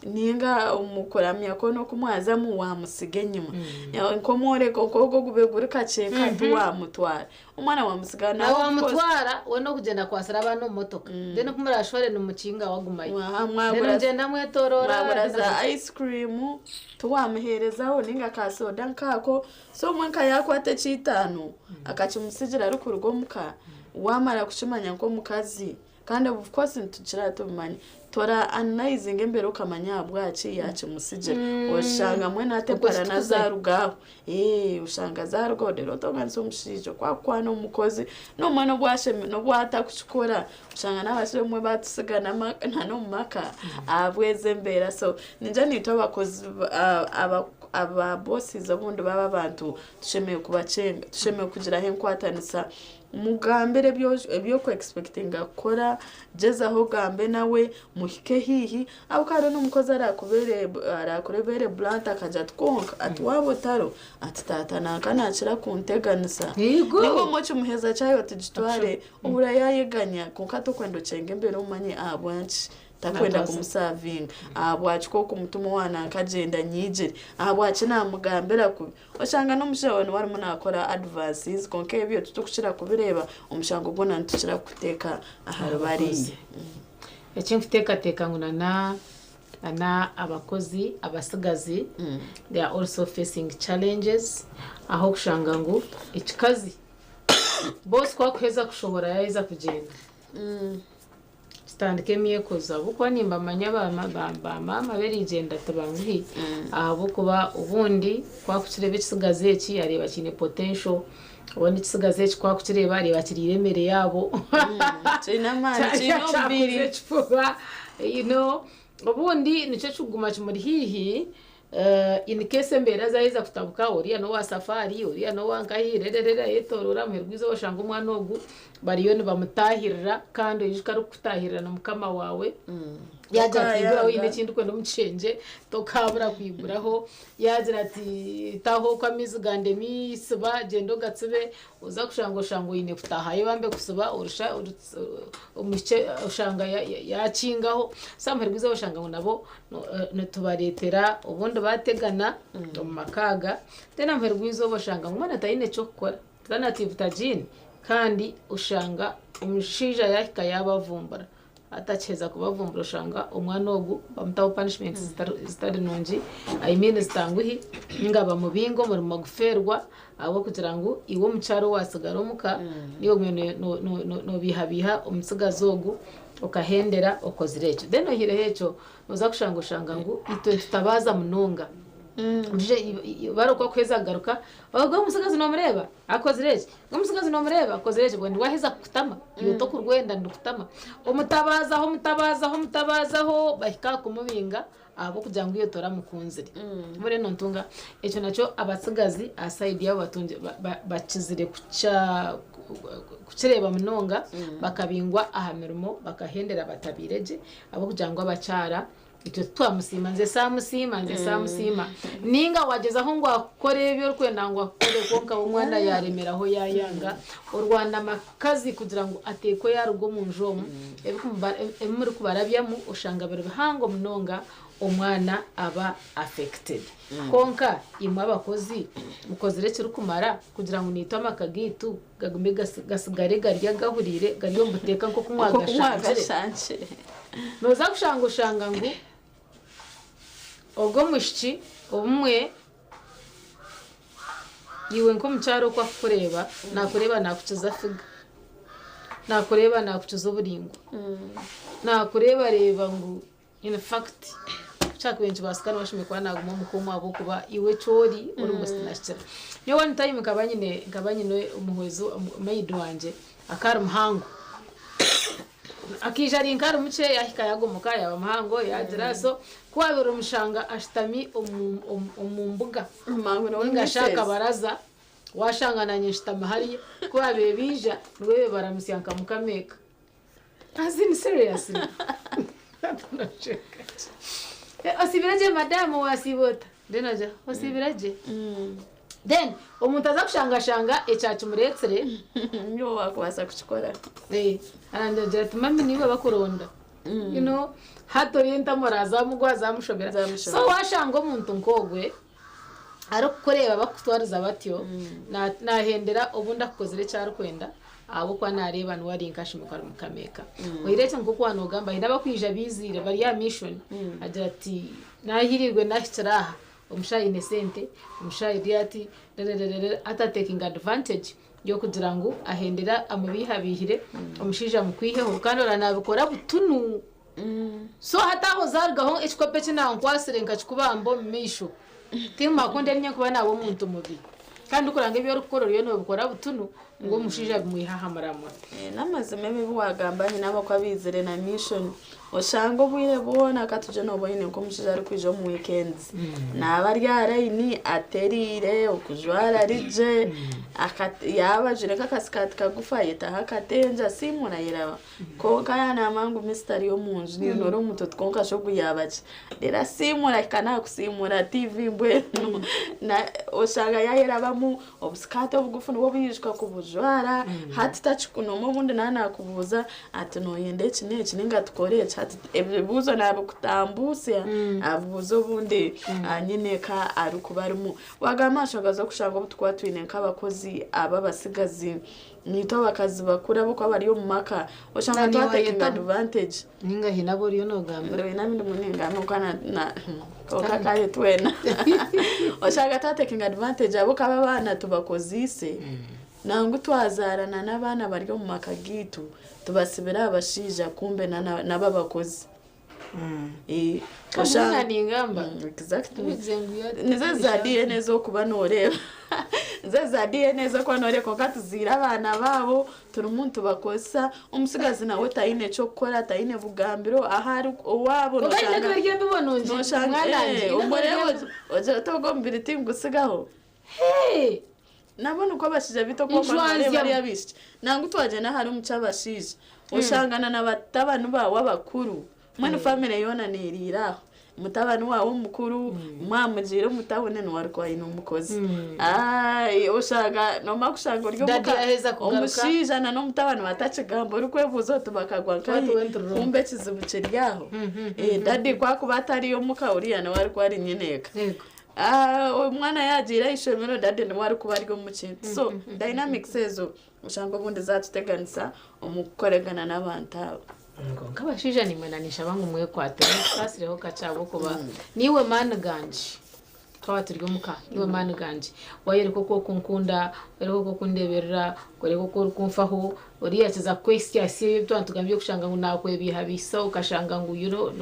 ninga omu kuramya kwona oku mwazamu waamutsiga enyima. Nk'omworeko nk'ogwo ogube guri kakye tiwaamutwara. Omwana wamusiga nawe wamutwara we n'okugyenda akwasire abaana omu motoka, then ku murashware nimukinga wagumayo, then mugyenda mwetorora. Mwagura za ice cream tiwamuherezaho ninga ka soda nkaako. So omwe nka yakwata eky'itaano akakimusigira arikuruga omuka, wamara kukimanya nk'omukazi, kandi of course nitukira tubimanya, tora analyzinga embeera okamanya ahabwaki yakimusigira. Oshanga mbwenu hati emparana zaruga aho, oshanga zarugaho reero otonganisa omushaija oku akukwana omukozi n'obumwe n'obu atakukikora, oshanga n'abashaija obumwe batusiga n'omu maka ahabw'ezo embeera. So ningira naitwe abakozi, aba bosses obundi baaba abantu tushemereire kubakyenga, tushemereire kugiraho enkwatanisa. Mugambire ebi orikuexpectinga kukora, gyezaho ogambe nawe, muhike haihi, ahabw'okuba hariho n'omukozi araakureebere blunt akagira ati kwonka ati waaba otariho ati taata nanka naakira kunteganisa. Ninga obumwe okimuheeza chai oti gitware, ohurira yaayeganya kwonka tokwenda okyenge embeera omanye ahabw'enki takwenda kumusavinga, ahabwaki ku okumutuma owa nanka agyenda anyiigire, ahabwaki naamugambira kubi. Oshanga n'omushaija waawe niwe arimu naakora advances kwonka ebyo titurikukira kubireeba, omushango gwona nitukira kuguteeka ahari bariya. Eki nkuteekateeka ngu na abakozi abatsigazi they are also facing challenges, aho okushanga ngu ekikazi boss ku akuheza kushohora yaaheza kugyenda, kitandika emyekozo, ahabw'okuba nimbamanya bamaama b'erigyenda tibanguhi, ahabw'okuba obundi ku akukireeba ekisigazi eki areeba kiine potential, obundi ekisigazi eki ku akukireeba areeba kiriire emere yaabo. Kiine amaani, kiine omubiri. Kyakuza ekifuba, obundi nikyo kikuguma kimuri haihi in case embeera zaaheza kutabuka, oriya n'owa safari, oriya n'owa nkahi, rererere ayetooroora, muheru gw'eizooba oshanga omwana ogu bariyo nibamutaahirira, kandi oijuke arikukutaahirira ni mukama waawe. Yaagira ati iguraho oine ekindi kwenda omu kishengye, tokaabura kwiguraho. Yaagira ati taho oku amaizi gandemi siba, gyenda ogatsibe, oza kushanga oshanga oine kutaahayo bambe kusiba orusha omuhikye oshanga yakingaho. So muheru gw'eizooba oshanga ngu nabo nitubareetera obundi bategana omu maka aga. Then muheru gw'eizooba oshanga ngu omwana taine ky'okukora, alternative tagiine, kandi oshanga omushaija yaahika yaabavumbura, atakiheza kubavumbura oshanga omwana ogu bamutaho punishment zitari nungi, I mean zitanguhi, ninga bamubinga omurimo gufeerwa ahabw'okugira ngu iwe omukyara owasigara omuka niiwe ogumire noobiihabiiha omutsigazi ogu okahendera okozire ekyo. Then oihireho ekyo, nooza kushanga oshanga ngu itwe nitutabaaza munonga. Bari oku akuheza kugaruka, ogwo omutsigazi noomureeba akozire eki, ogwo omutsigazi noomureeba akozire eki, mbwenu waaheza kukutama, iwe tokurwenda nirukutama. Omutabaazaho, omutabaazaho, omutabaazaho bahika aha kumubinga ahabw'okugira ngu iwe toramukunzire. Mbwenu nontunga ekyo nakyo abatsigazi aha side yaabo bakizire kukireeba munonga, bakabingwa aha mirimo bakahendera batabiire gye ahabw'okugira ngu abakyara itwe titwamusiima, nze saamusiima, nze saamusiima. Ninga wagyezaho ngu akukore ebi orikwenda ngu akukore kwonka we omwana yaaremeraho yaayanga, orwana amakazi kugira ngu ateekwe yaaruga omu nju omu, ebi murikubarabyamu oshanga biri bihango munonga, omwana aba affected. Kwonka imwe abakozi mukozire ekirikumara kugira ngu naitwe amaka gaitu gagume gasigare gari agahuriire, gari omu buteeka nk'oku mwagashangire? Nooza kushanga oshanga ngu ogwo omwishiki obumwe iwe nk'omukyara oku akukureeba, naakureeba naakukiza figure, naakureeba naakukiza oburaingwa, naakureeba areeba ngu in fact kyakubaire nikibaasika niwe ashemereire kuba naaguma omuka omu ahabw'okuba iwe eki ori, ori mustinakikira. Nyowe one time nkaba nyine omuhwezi, maid wangye akaba ari muhango. Akaija ari nk'ari mukye, yaahika yaagomoka yaaba muhango yaagira. So ku waabaire omushanga ashutami omu mbuga ninga shi akabaraza, washanga nanye nshutami hariya, ku baabaire baija niwe baramusya nka mukama eka. As in seriously. Osiibire gye madamu wasiiba ota? Then agira osiibire gye. Then omuntu aza kushangashanga ekyakimureetsire. Niwe wakubaasa kukikora. Arangira ati mami niiwe bakuronda. Hati oriyo entamura zamugwa zamushobera. So washanga omuntu nk'ogwe arikukureeba bakukutwariza batyo, nahendera obundi akukozire eki arikwenda ahabw'okuba nareeba niwe ari nkashumi kari mukameeka. Oyihireho ekyo nk'oku waanogamba haine abakwija biiziire bari aha mission agira ati nahirirwe nahikire aha omushaija aine sente, omushaija ari ati rerererere hati atekinga advantage y'okugira ngu ahendere amubiihabiihire omushaija amukwiheho kandi oraba nabikora butunu. So hati aho zarugaho ekikopo eki nankwatsire nkakikubamba omu maisho timakunda erinye kuba naba omuntu mubi kandi ndikureba ngu ebi orikukora oriyo nobikora butunu ngu omushaija bimwihe aha muramwa. N'amazima ebi ebi wagamba nyine abaku abaizire na mission oshanga obwire bwona katugye noba oine nk'omushaija arikwija omu weekends naaba ari aha layini ateriire okujwara ari gye yaaba ajwaire nk'akasikaati kagufu ayetaho akatengye asiimura ayeraba. Kwonka yaanamba ngu Mister ari omu nju ninora omuntu oti kwonka shi ogu yaaba ki? Reero asiimuura ahika naakusiimuura TV mbwenu oshanga yaayerabamu obusikaati obugufu nibwo obu yaijuka kubujwara hati takikunoma obundi naaba naakubuuza ati nooyenda eki n'eki nainga tukore eki hati ebibuuzo naabikutambuutsya abuuza obundi nyineeka arikuba arimu. Waagamba aha nshonga z'okushanga obu turikuba twine nk'abakozi ab'abatsigazi Naitwe abakazi bakuru abakuba bari omu maka oshanga Na twa taking niwayeta advantage. Ninga haine abu oriyo nogamba? Haine abu ndimu ningamba kwonka na na kwonka kare twena oshanga twa taking advantage ahabw'okuba abaana tubakoziise nangwa twazaarana n'abaana bari omu maka gaitu tubasibire aha bashaija kumbe na nabo abakozi. Kandi ningamba nizo za DNA ez'okuba nooreeba nizo za DNA ez'okuba nooreeba kwonka tuzaire abaana baabo turimu nitubakozesa omutsigazi nawe taine ky'okukora taine bugambiro ahu ari owaabo noshanga omureeba ogira oti ogu omubiri tingutsigaho Nabo nikwo abashaija baitu oku barikuba nibareeba bari abaishiki. Nangwa twagyenda ahari omu ky'abashaija, oshanga na batabani baawe abakuru, mbwenu famire yoona neeriira aho. Mutabani waawe omukuru mwamugiire omu tawuni niwe arikuba aine omukozi. Oshanga noomara kushanga ori omuka omushaija na n'omutabani batakigamba orikwebuuza oti bakagwa nkahi kumbe ekizibu kiri aho. Dadi ku arikuba atariyo omuka oriya niwe arikuba ari nyineeka. Omwana yaagiire aha ishomero dadi niwe arikuba ari omu kintu. So dynamics ezo oshanga obundi zaatuteganisa omu kukoregana n'abantu abo. Kwonka abashaija naimwe na ninshaba ngu mwekwate musaasireho kakye ahabw'okuba niiwe maani gangye twaba turi omuka niiwe maani gangye wayoreka oku orikunkunda wayoreka oku orikundeeberera okoreka oku orikunfaho oriya akiza kukwehitsya ebi twaba nitugamba eby'okushanga ngu naakwebiihabiihisa okashanga ngu you know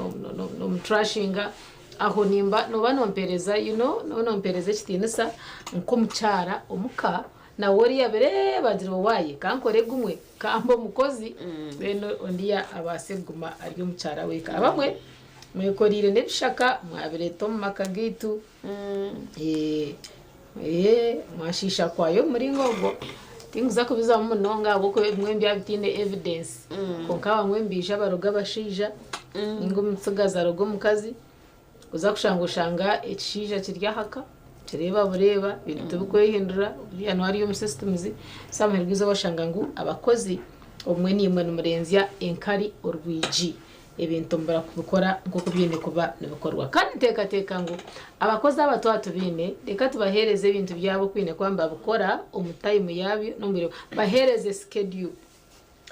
nomutrashinga Aho nimba nooba nompereza you know nooba nompereza ekitiinisa nk'omukyara omuka nawe oriya abireeba agira owaaye kankore gumwe kambe omukozi then ondiya abaase kuguma ari omukyara w'eka. Abamwe mwekoreire n'ebishaka mwabireeta omu maka gaitu mwashiisha kwayo omu muringo ogwo. Tinkuza kubizamu munonga ahabw'okuba ebimwe nibyo bitaine evidence kwonka abamwe nibaija baroga abashaija ninga omutsigazi aroga omukazi oza kushanga oshanga ekishaija kiri aha ka kireeba bureeba ebintu tibikwehindura oriya niwe ari omu systems so aha muheru gw'eizooba oshanga ngu abakozi obumwe naimwe nimurenzya enkari orwigi. Ebintu mubura kubikora nk'oku biine kuba nibikorwa. Kandi nteekateeka ngu abakozi aba twaba tubaine, reka tubaheereze ebintu byabo oku baine kuba nibabikora omu tayimu yaabyo n'omu bwire bwabyo. Baheereze schedule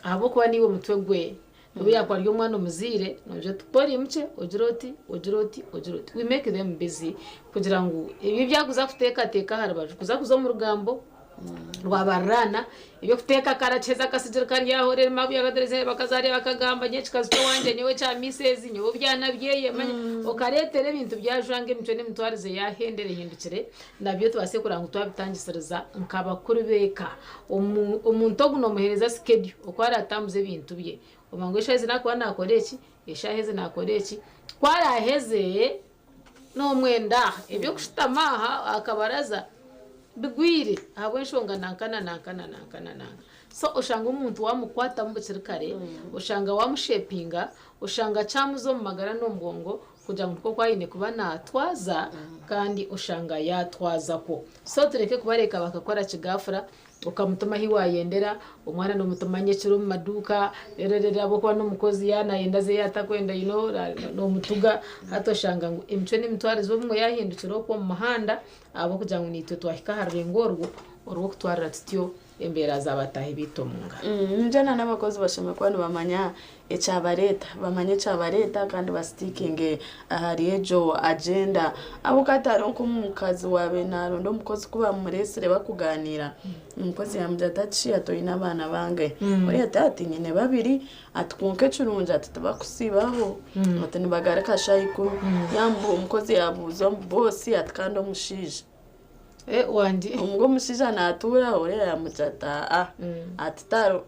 ahabw'okuba niiwe mutwe gwe. N'obu yaakuba ari omwana omuzaire, noogira oti ku oriimukye ogire oti, ogire oti, ogire oti. We make them busy kugira ngu ebyo ebi arikuza kuteekateeka aha rubaju, kuza kuza omu rugambo, rwabariraana eby'okuteeka akarakiheza akasigiri kari aho reero mabuya akatereza bakazaarya bakagamba nyowe ekikazi ky'owangye nyowe ekya misezi nyowe obyana byeye manya okareetera ebintu byajwanga emicwe n'emitwarize yahendera ehindukire nabyo tubaase kureba ngu twabitangisiriza nk'abakuru b'eka omuntu ogu noomuheereza schedule oku araatambuze ebintu bye omanya ngu eshaaha ezi naakuba naakora eki eshaaha ezi naakora eki ku araaheze Nomwenda aha, eby'okushutama aha aha kabaraza bigwire ahabw'enshonga nanka na nanka na nanka na nanka. So oshanga omuntu wamukwatamu bukiri kare, oshanga wamushepinga, oshanga kyamuza omu magara n'omu bwongo kugira ngu nikwo kwayine kuba natwaza, kandi oshanga yatwazakwo. So tureke kubareka bakakora kigafura, okamutuma ahi wayendera omwana, nomutuma nyekiro omu maduuka rererere, ahabw'okuba n'omukozi yanayenda azeyo atakwenda, nomutuga. Hati oshanga ngu emicwe n'emitwarize obumwe yahindukire okwo omu muhanda, ahabw'okugira ngu naitwe twahika aha rurengo orwo orw'okutwarira tutyo embeera z'abataahi baitu omu ngaro. Ningyenda n'abakozi bashemereire kuba nibamanya ekyabareeta, bamanye ekyabareeta kandi basitikinge ahari egyo agenda. Ahabw'okuba hati hariho nk'omukazi waabaire naaronda omukozi, ku bamureetsire bakugaaniira, omukozi yaamugira ati, "Ati ati oine abaana bangahe?" Oriya ati, "Ati nyine babiri," ati, "kwonka ekirungi," ati, "tibakusiibaho," ati, "nibagaruka shaaha 10." Omukozi yaabuuza bosi ati, "Kandi omushaija?" Wandi. Omugo omushaija naatuuraho? Oriya yamugira ati, "Aa," ati, "Taro."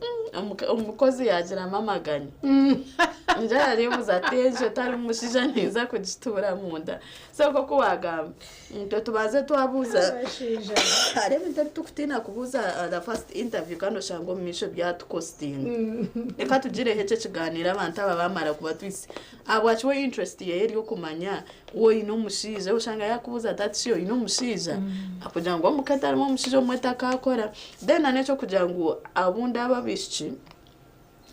Omukozi yagiramu amaganya, njye aribuuza ati, "Enju etarimu mushaija ninza kugituura munda?" So nk'oku wagamba, itwe tubanze twabuuza. Hariho ebintu ebi turikutiina kubuuza the first interview, kandi oshanga omu maisho byatukostinga. Reka tugireho ekyo ekiganiro, abantu aba bamara kuba twise ahabwaki we interest yeye eri okumanya woine omushaija. Oshanga yakubuuza ati, "Ati shi oine omushaija?" Kugira ngu omuka etarimu omushaija omwe takakora. Then n'ekyokugira ngu abundi aba abaishiki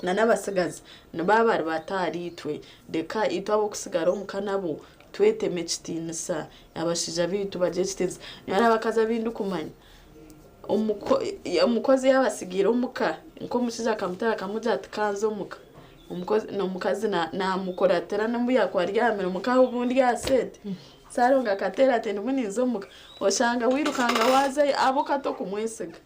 n'abasigazi nibaba bari bato ahari itwe, reka itwe ab'okusigara omuka nabo tweteme ekitiinisa, abashaija baitu bagire ekitiinisa. Nyowe abakazi abu ndikumanya, omukozi yaabasigiire omuka, nk'omushaija akamutwara akamugira ati, "Kanza omuka," omukazi namukuratira n'obu yakuba ari aha mirimo, nkaha obundi aha sente saronga akateera ati, "Ndimu ninza omuka," oshanga wirukanga waazayo ahabw'okuba tokumwesiga.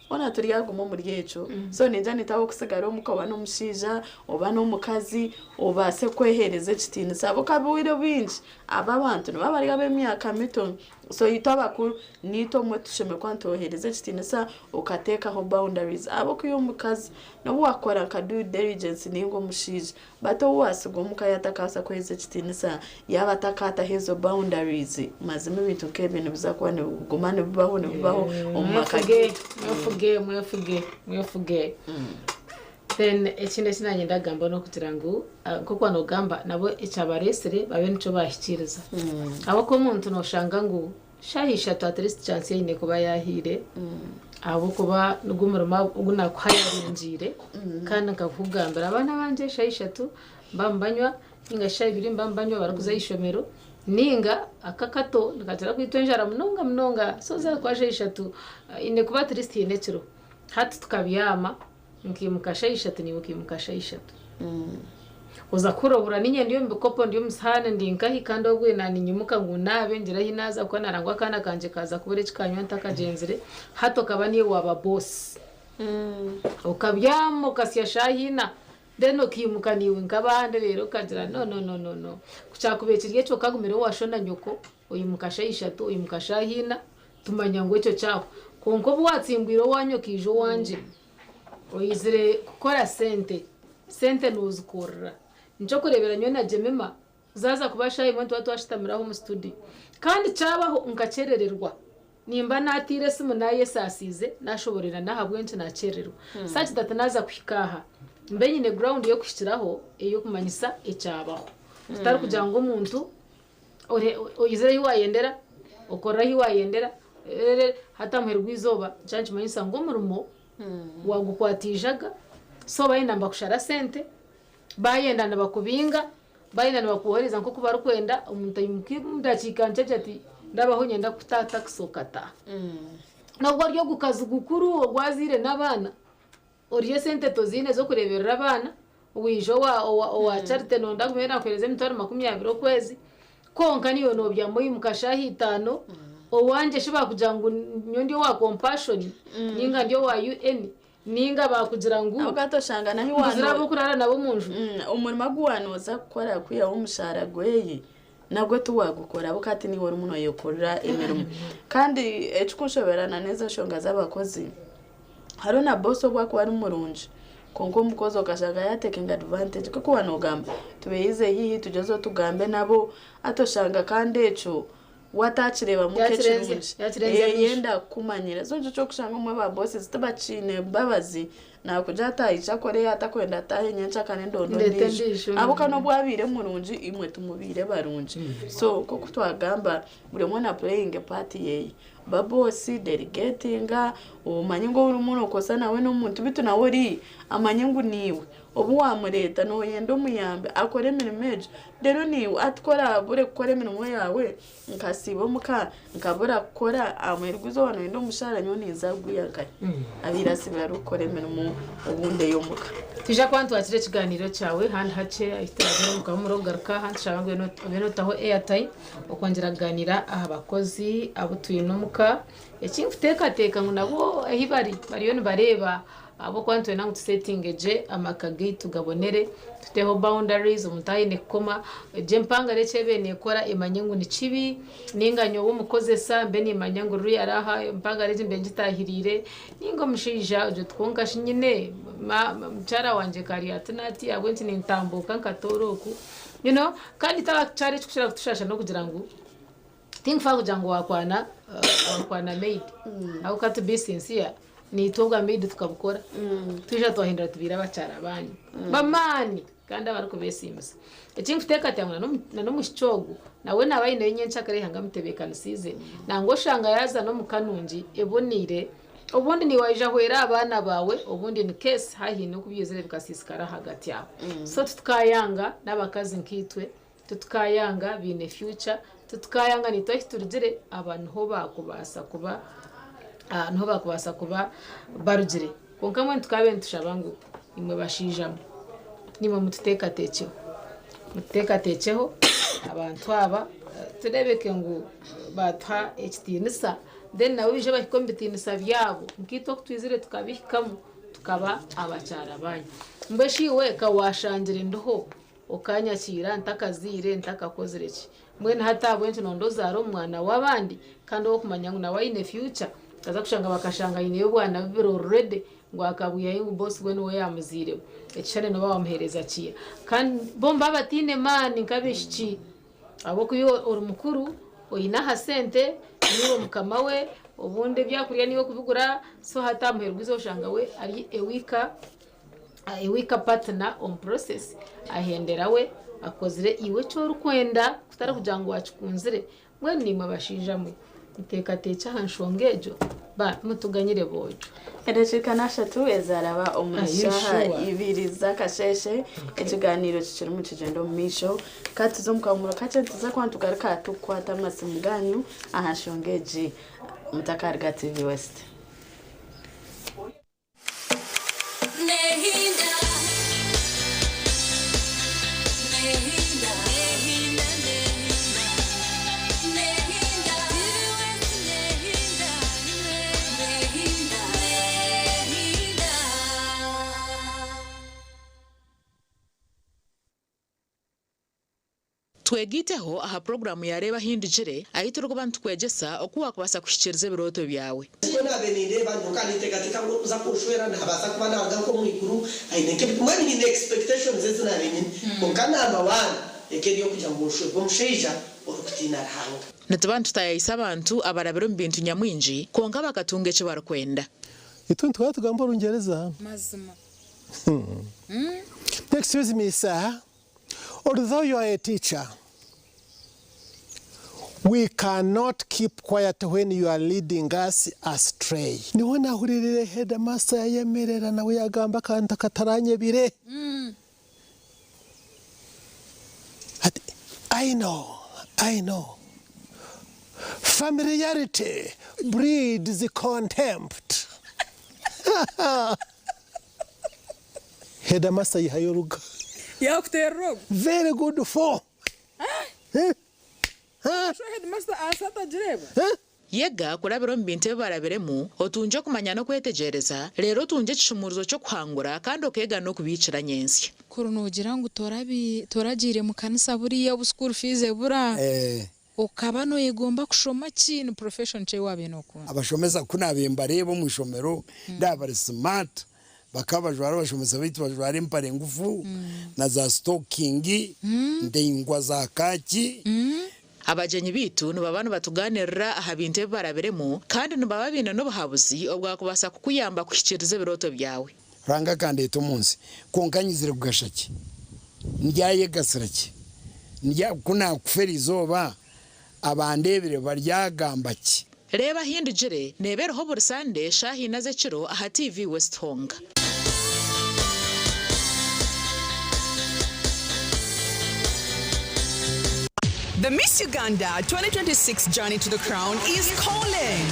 Hoona turyaguma omuri ekyo. So ningira nitwe ab'okusigara omuka, oba n'omushaija oba n'omukazi, obaase kweheereza ekitiinisa, ahabw'okuba obwire obwingi aba abantu nibaba bari ab'emyaka mito. So itwe abakuru niitwe omwe tushemereire kuba nitweheereza ekitiinisa, okateekaho boundaries, ahabw'okuba iwe omukazi n'obu wakora nka due diligence ninga omushaija, but ou wasiga omuka yaatakabaasa kuheereza ekitiinisa, yaaba atakaataho ezo boundaries, mazima ebintu nk'ebyo nibiza kuba nibiguma nibibaho nibibaho omu maka Mwefuge. gaitu. Mwefuge, mwefuge, mwefuge. Then ekindi eki nanyenda kugamba n'okugira ngu nk'oku wanogamba, nabo ekyabareesire babe nikyo bahikiiriza, ahabw'okuba omuntu noshanga ngu shaaha 3 at least chance eine kuba yahiire, ahabw'okuba nigwo omurimo ogu nakuhayaringiire. Kandi nkakugambira, abaana bangye shaaha 3 mba mbanywa, ninga shaaha 2 mba mbanywa barikuza ah'ishomero, ninga aka kato nikakira kwitwa enjara munonga munonga. So za kuba shaaha 3 ine kuba at least hiine ekiro. Hati tukabyama, nkimuka shaaha 3, niiwe okimuka shaaha 3, oza kurobura ninye ndi omu bikopo, ndi omu sihaani, ndi nkahi, kandi obwe naninyimuka ngu naabe ngira ahi naaza kuba narangwa akaana kangye kaza kubura ekikanywa ntakagyenzire. Hati okaba niiwe waaba bosi, okabyama okasya shaaha 4, then okiimuka niiwe nk'abandi, reero okagira, "No, no, no, no, no." Kukyakubaire kiri ekyo, okagumire owasho na nyoko, oyimuka shaaha 3, oyimuka shaaha 4, tumanya ngu ekyo kyaho. Kwonka obu watsimbwire owanyu okaija owangye, oyizire kukora sente, sente noozikorera. Nikyo kureebera nyowe na Jemima zaaza kuba shaaha 1 nituba twashutamiraho omu studio, kandi kyabaho nkakyerererwa, nimba naatiire esimu, naayesaasiize, naashoborera n'ahabw'enki nakyerererwa, such that naaza kuhika aha mbe nyine ground y'okuhikiraho ey'okumanyisa ekyabaho, kutari kugira ngu omuntu oyizire ahi wayendera, okorera ahi wayendera. Hati aha muheru gw'eizooba nikyo nikimanyisa ngu omurimo wagukwata ijaga. So bayenda nibakushara sente, bayenda nibakubinga, bayenda nibakuwohereza nk'oku barikwenda. Omuntu aimuka omu dakiika nkye ati, "Ndabaho nyenda kutaha takisi," okataha. Nobwo ori ogu kazi gukuru ogwaziire n'abaana, orye sente toziine z'okureeberera abaana, wija owa Charity nonda kumenya nakuheereza 200,000 okwezi, konka niiwe nobyama oyimuka shaaha 5. Owangye shi bakugira ngu nyowe ndi owa Compassion, ninga ndi owa UN, ninga bakugira ngu Ahubwo oshanga nahi mbuzire ab'okurara nabo omu nju. Omurimo ogu wanooza kukora kwihaho omushaara gweye nagwo tiwagukora, ahabw'okuba hati niiwe orimu nooyekorera emirimo. Kandi ekirikunshoberana n'ezo nshonga z'abakozi, hariho na bosi obu akuba ari murungi, kwonka omukozi okashanga yatekinga advantage. Nk'oku waanoogamba, tubeeyize haihi, tugyezeho tugambe nabo. Hati oshanga kandi ekyo We ataakireebamu Yakirenze- nk'ekirungi. yakirenze Eh, amaisho. yenda kukumanyira. So nikyo ky'okushanga obumwe ba bosses tibakiine mbabazi, naakugira ati aije akore yaaba atakwenda ataahe nyenkyakare endondo Ndeete endiijo. endiijo. Ahabw'okuba n'obu abaire murungi, imwe timubaire barungi. So nk'oku twagamba, buri omwe na pureyinga epaati yeeye. Ba boosi, derigetinga, omanye ngu ou orimu nookozesa nawe n'omuntu beitu nawe oriiya amanye ngu niiwe. Obu waamureeta nooyenda omuyambe akore emirimo egyo, reero naiwe hati ku oraabure kukora emirimo yaawe, nkasiiba omuka, nkabura kukora, aha muheru gw'eizooba nooyenda omushaara nyowe ninza kugwiha nkahi? Abaire asiibire arikukora emirimo obundi ey'omuka. Twija kuba nitwakira ekigaaniiro kyawe handi hakye ahu turaabe omu kahumuro kugaruka aha nitushaba ngu obe nootaho airtime okwongyera kugaaniira aha bakozi abu twine omuka. Eki nkuteekateeka ngu nabo ahu bari bariyo nibareeba Ahabw'okuba nitwenda ngu tusetinge gye amaka gaitu gabonere, tuteho boundaries, omuntu aine kukoma gye empangare eki ebaire neekora emanye ngu ni kibi, nainga nyowe omukozesa mbe niimanya ngu ruri aha empangare egi mbe ngitaahiriire, nainga omushaija ogire oti kwonka shi nyine mukyara wangye kari ati n'ati ahabw'enki nintambuuka nkatoora oku, you know kandi kyaba ekirikukira kutushaasha n'okugira ngu Tinkufa kugira ngu wakwana wakwana maid ahabw'okuba to be sincere naitwe obwa maid tukabukora twija twahindura tubaire abakyara banyu b'amaani kandi abarikubeesiimisa. Ekinkuteekateeka ngu na n'omwishiki ogu nawe naaba aineyo nyenkyakare eihanga amutebeekanisiize nangwa oshanga yaaza n'omuka nungi eboneire obundi naiwe waija hwera abaana baawe obundi in case haine oku byizire bikasiisikara ahagati aho. So titukayanga n'abakazi nkaitwe Titukayanga baine future, titukayanga naitwe ahi turugire aba niho baakubaasa kuba niho baakubaasa kuba barugire. Kwonka mbwenu tukaabaire nitushaba ngu imwe bashaija mwe, naimwe mututeekateekyeho, mututeekateekyeho abantu aba tureebeke ngu baatuha ekitiinisa then nabo baije bahike omu bitiinisa byabo nkaitwe oku twizire tukabihikamu tukaba abakyara baanyu. Mbwenu shi iwe ka waashangire ndiho Okanyakiira ntakazaire, ntakakozire ki. Mbwenu hati ahabw'enki nonda ozaare omwana w'abandi kandi ou orikumanya ngu nawe aine future? Okaza kushanga bakashanga aineyo obwana bubiri already ngu akabwihayo ngu boss we niwe yaamuzairemu. Ekishushani nooba waamuheereza kiiha? Kandi bo nibaba bataine maani nk'abaishiki ahabw'okuba iwe ori mukuru, oine aha sente, niiwe mukama we, obundi ebyakurya niiwe orikubigura so hati aha muheru gw'eizooba oshanga we ari a weaker. Weaker partner omu process ahendera we akozire iwe eki orikwenda kutari kugira ngu wakikunzire. Mbwenu naimwe bashaija mwe muteekateekye aha nshonga egyo mutuganyire boojo. Edakiika n'ashatu ezaraba omu Are you shaaha sure? ibiri z'akasheeshe ekigaaniiro kikirimu nikigyenda omu maisho. Ka tuze omu kahumuro kakye nituza kuba nitugaruka tukukwata amasimu gaanyu aha nshonga egi. Mutakaruga TV West. Twegaiteho aha puroguraamu ya Reeba Ahindugire ahu turikuba nitukwegyesa oku waakubaasa kuhikiiriza ebirooto byawe. Nikwo naabaire nindeeba, nyowe nkaba ninteekateeka ngu orikuza kunshwera naabaasa kuba naaruga nk'omu iguru aine nk'ebi, mbwenu nyine expectations ezi naabaire nyine. Kwonka number one eka eri ey'okugira ngu nshwerwe omushaija orikutiina Ruhanga. Nituba nitutaayaayisa abantu abarabire omu bintu nyamwingi kwonka bakatunga eki barikwenda. Itwe nituba tugamba Orungyereza. Mazima. Excuse me sir, Although you are a teacher, we cannot keep quiet when you are leading us astray. Niho nahuririire headmaster yayemerera nawe yagamba akantu akataranyebire ati I know, I know, familiarity breeds contempt. Headmaster yihayo oruga. Yakuterera ogu. Very good for. So headmaster aasa atagireeba? Yega kurabira omu bintu ebi barabiremu, otungye okumanya n'okwetegyereza, reero otungye ekishumuurizo ky'okuhangura kandi okeega n'okubiikira nyentsya. Kuri noogira ngu toragiire mu kanisa buriya obu school fees ebura, okaba noyegomba kushoma ki? Ni profession ki ei waabaire nookunda? Abashomesa ku naabaire mbareeba omu ishomero ndaaba bari smart, Bakaba bajwara abashomesa baitu bajwara empare ngufu na za sitokingi ndaingwa za kaaki. Abagyenyi baitu nibaba nibatugaanirira aha bintu ebi barabiremu kandi nibaba baine n'obuhabuzi obwakubaasa kukuyamba kuhikiiriza ebirooto byawe. Ruhanga akandeeta omu nsi, kwonka nyizire kugasha ki? Ndyayegasira ki? Ndya, ku naakufa eri izooba, abandeebire baryagamba ki? Reeba Ahindugire neeba eriho buri Sande shaaha ina z'ekiro aha TV West Honga. The Miss Uganda 2026 Journey to the Crown is calling.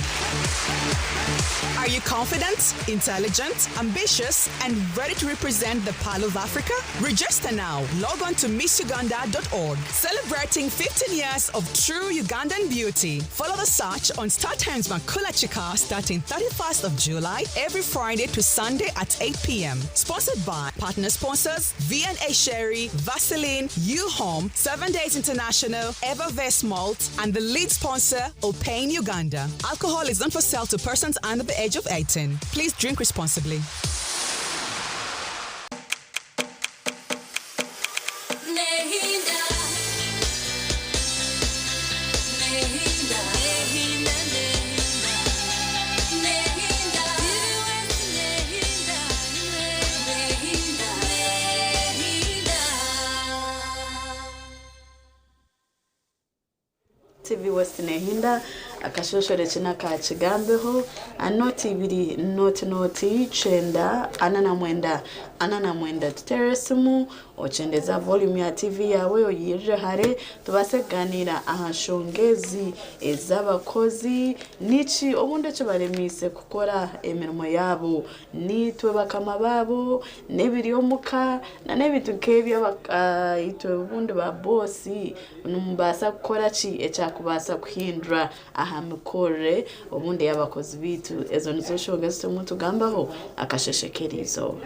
Are you confident, intelligent, ambitious, and ready to represent the Pearl of Africa? Register now. Log on to missuganda.org. Celebrating 15 years of true Ugandan beauty. Follow the search on Star Times Makula Chika starting 31st of July every Friday to Sunday at 8 p.m. Sponsored by partner sponsors V&A Sherry, Vaseline, U-Home, 7 Days International, Evervest Malt, and the lead sponsor, Opain Uganda. Alcohol is not for sale to persons under the age of 18. Please drink responsibly. TV West nehinda akashoshore eki nakakigambeho noti ibiri noti noti kyenda ana na mwenda 49 tuteere esimu okyendeza volume ya TV yawe oyirire hare tubaase kuganiira aha nshonga ezi ez'abakozi niki obundi ekibaremiise kukora emirimo yaabo niitwe bakama baabo n'ebiri omuka na n'ebintu nk'ebyo itwe obundi ba boosi nimubaasa kukora ki ekyakubaasa kuhindura aha mikorere obundi y'abakozi baitu. Ezo nizo nshonga ezi turimu tugambaho akasheshe k'eriizooba.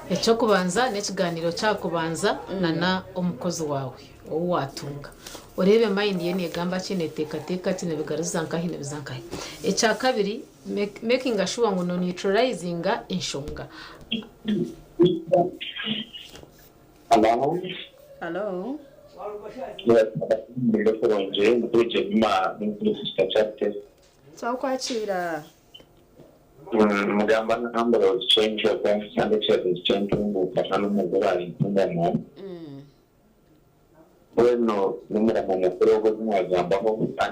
Eky'okubanza n'ekiganiro kyakubanza nana omukozi waawe ou waatunga. Oreebe mayindi ye neegamba ki, neeteekateeka ki, nebigaruza nkahi, nebiza nkahi. Ekya kabiri, makinga shuwa ngu no neutralizinga enshonga. Hello. Hello. Kurungi muturugye nyuma n'okushika chapter. Twakwakira. Mugamba Ambrose change okwensande kyebyo kyentunguka n'omugore ari ntungamo. Bueno, n'umurimo mukuru wo mwagamba kuja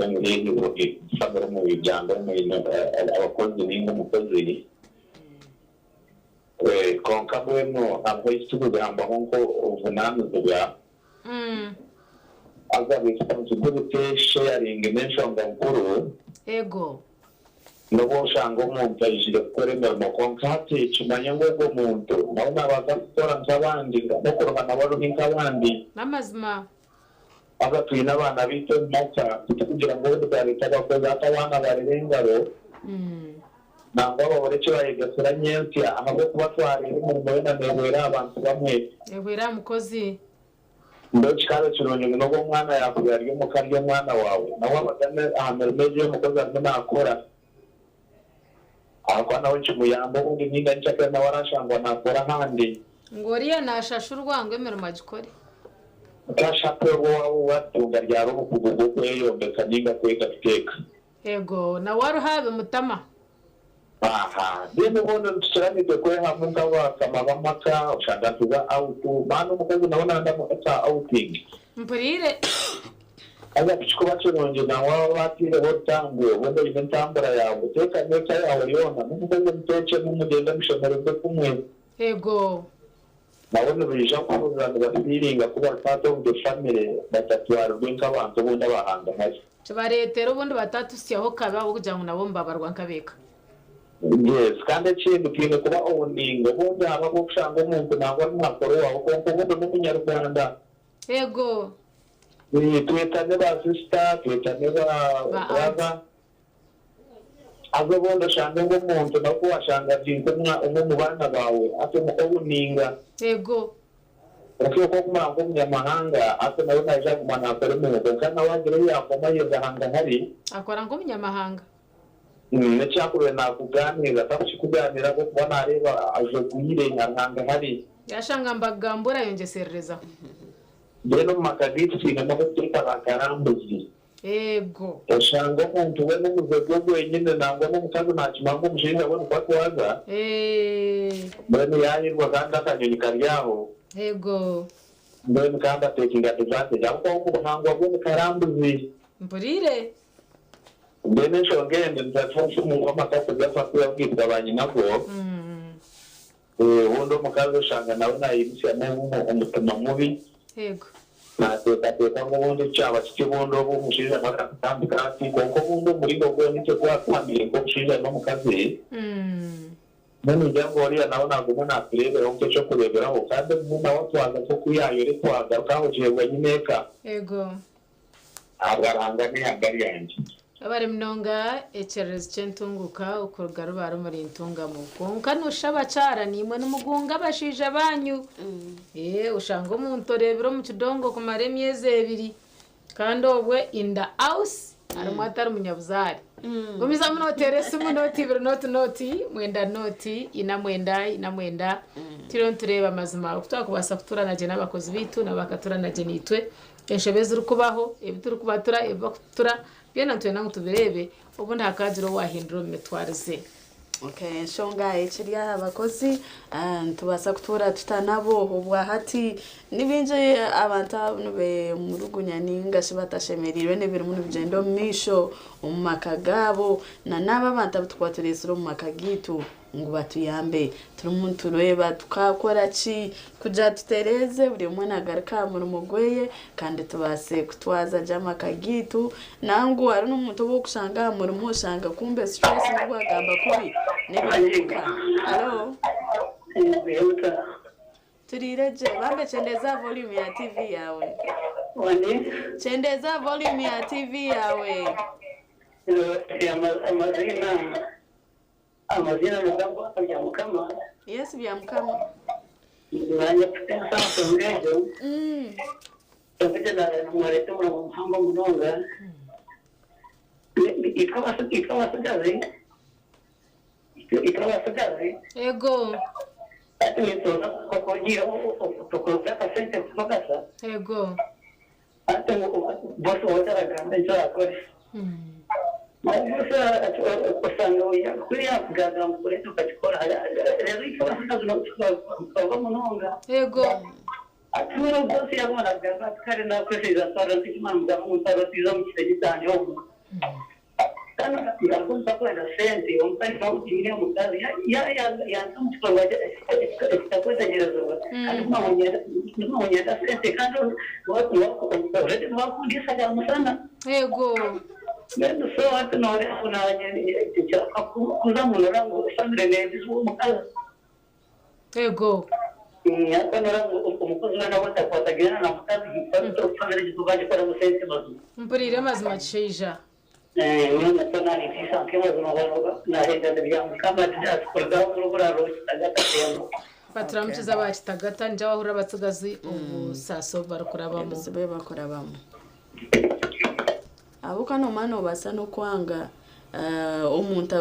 muri famire mu miryango abakozi ninga umukozi konka mbwenu ntabwo tukugambaho ngo obuvunanizibwa aza responsibility sharing n'enshonga nkuru. Ego. Nobu oshanga omuntu aijire kukora emirimo konka hati kimanye ngu ogwo muntu nawe nabaasa kukora nk'abandi, n'okuruha nawe aruhe nk'abandi. N'amazima. Aza twine abaana baitu omu maka, titukugira ngu obundi twareeta abakozi hati abaana barera engaro nangwa babure eki bayegasira nyentsya ahabw'okuba twareeba emirimo yoona neehwera abantu bamwe. Ehwera aha mukozi. Mbwenu kikaba kirungi ngu n'obu omwana yaakuba ari omuka ari omwana waawe, nawe abagane aha mirimo egi omukozi arimu naakora. Ahakuba nawe nikimuyamba obundi ninga nkyakare nawe arashangwa naakora ahandi. Ngu oriya naashashurwa ngu emirimo agikore. Otashapurwa owaawe waatunga ryari obukugu bw'okweyombeka ninga kwega kuteeka. Ego, nawe aruha bimutama. Aha, then ubundi nitukiranite kwehamu nk'abakama b'amaka oshanga tuza out, maana omukozi nawe nanda eka outing. Mpuriire. Haza tikikuba kirungi nawe waaba waatiireho orutambwe obundi oine entambura yaawe, teeka n'eka yaawe yoona n'omukozi omuteekyemu mugyende mushemererwe kumwe. Ego. Nabo nibaija kuhurira nibafiiringa ku bari part of the family batatwarirwe nk'abantu obundi abahangahari. Kibareetera obundi batatusyaho kabi ahabw'okugira ngu nabo nibabarwa nk'abeeka. Yes, kandi ekindi twine kuba owning obundi hariho ab'okushanga omuntu nangwa ari nakora owaawe kwonka obundi n'omunyarwanda. Ego. Twetane ba sister, twetane ba Ba brother. Haza obundi oshange ngu omuntu nawe ku washanga ari nk'omwe omu baana baawe ati omu owninga. Ego. Okwiha okumara nk'omunyamahanga ati nawe naija kuguma naakora emirimo kwonka nawe agira ei yaakoma ayega hangahari. Akora nk'omunyamahanga. N'ekyakubaire naakugaaniira takukikugaaniira ahabw'okuba naareeba ajogwire ari hangahari. Yashanga mbagambura ayongyesererezaho. Mbwenu omu maka gaitu twinemu abu turikuta bakarambuzi. Ego. Oshanga omuntu we n'omuze gwe gwenyine nangwa n'omukazi naakimanya ngu omushaija we nikwo atwaza. Mbwenu yaahirwa kandi akanyonyi kari aho. Ego. Mbwenu kandi atekinga advantage ahabw'okuba omu buhangwa bwe ni karambuzi. Mpuriire. Mbwenu enshonga endi nitatuha ngu amaka tigafa kuyabwibwa ba nyinago. Obundi omukazi oshanga nawe nayimutsyamu omutima mubi. Ego. Nateekateeka ngu obundi kyaba kiti obundi obu omushaija nawe akatandika ati kwonka obundi omuringo gwona itwe twatambire nk'omushaija n'omukazi. Mbwenu ningira ngu oriya nawe naguma natureeberaho nk'eky'okureeberaho kandi obumwe nawe atwaza nk'oku yayorekwa agaruka aho ogyebwa nyineeka. Ego. Ahabwa Ruhanga n'eihanga ryangye. Webare munonga ekyererezi ky'entunguka okuruga Rubare omuri Ntungamo. Kwonka noshusha abakyara naimwe nimugunga abashaija banyu. Eeh oshanga omuntu oreebire omu kidongo kumara emyezi ebiri kandi obwe in the house harimu atari munyabuzaare. Gumizamu noteera esimu nooti ibiri nooti nooti mwenda nooti ina mwenda ina mwenda turiyo nitureeba amazima oku twakubaasa kutuurana gye n'abakozi baitu nabo bakatuurana gye naitwe. Enshobe ezirikubaho, ebi turikubatura, ebi barikututura, byona nitwenda ngu tubireebe, obundi hakaagira owaahindura omu mitwarize. Okay, enshonga ekiri aha bakozi nitubaasa kutuura tuta nabo obwahati ni bingi abantu abu nibemurugunya ninga shi batashemereirwe n'ebirimu nibigyenda omu maisho omu maka gaabo na n'abo abantu abu turikuba tureetsire omu maka gaitu. Ngu batuyambe. Turimu nitureeba tukaakora ki kugira tutereeze buri omwe naagaruka aha murimo gwe kandi tubaase kutwaza gye amaka gaitu. Nangwa hariho n'omuntu ou orikushanga aha murimo oshanga kumbe stress n'obu agamba kubi n'ebiri omuka. Haro? Turiire gye. Bambe kyendeeza aha volume ya TV yaawe. Kyendeeza aha volume ya TV yaawe. Amazina Amazina nigagwa Byamukama. Yes Byamukama. Nanye kutensa nsonga egyo. Ensonga egyo nimwareta omurongo muhango munonga. Itwe abasigazi itwe abasigazi. Ego. Hati nituza kugira tukuruza akasente kukakasa. Ego. Hati bosi wawe taragamba eki orakore. Osanga kuri yakugambira ngu kora eki okakikora reero itwe abasigazi tukaba munonga. Ego. Hati mbwenu bosi yaaba nagamba ati kare nakweshereza ntwara nti mugamba ngu ntwara otiize omu kishengye kyangye omu. Kandi ngaruka ntakwenda sente omukazi nawe omukazi yanza omu kikorwa ekitakwetegyerezibwa kandi niwonyenda sente kandi already niwakundisa nyamusana. Ego. Mbwenu so hati noreeba ngu nanye kuza munora ngu family nebizibu omukazi. Ego. Ariko noreba ngu omukozi we nawe takwatagana na mukazi family bagikoramu sente mazima. Mpuriire amazima kishaija. Nyowe nakyo nanitiisa nk'amazima nahenda nibyamukama kuruga omu Kitagata Tembo. Baturamukize aba Kitagata nigya wahurira abatsigazi obusaasi obu barikurabamu. Ebizibu ebi barikurabamu. Ahabw'okuba noomanya noobaasa n'okwanga omuntu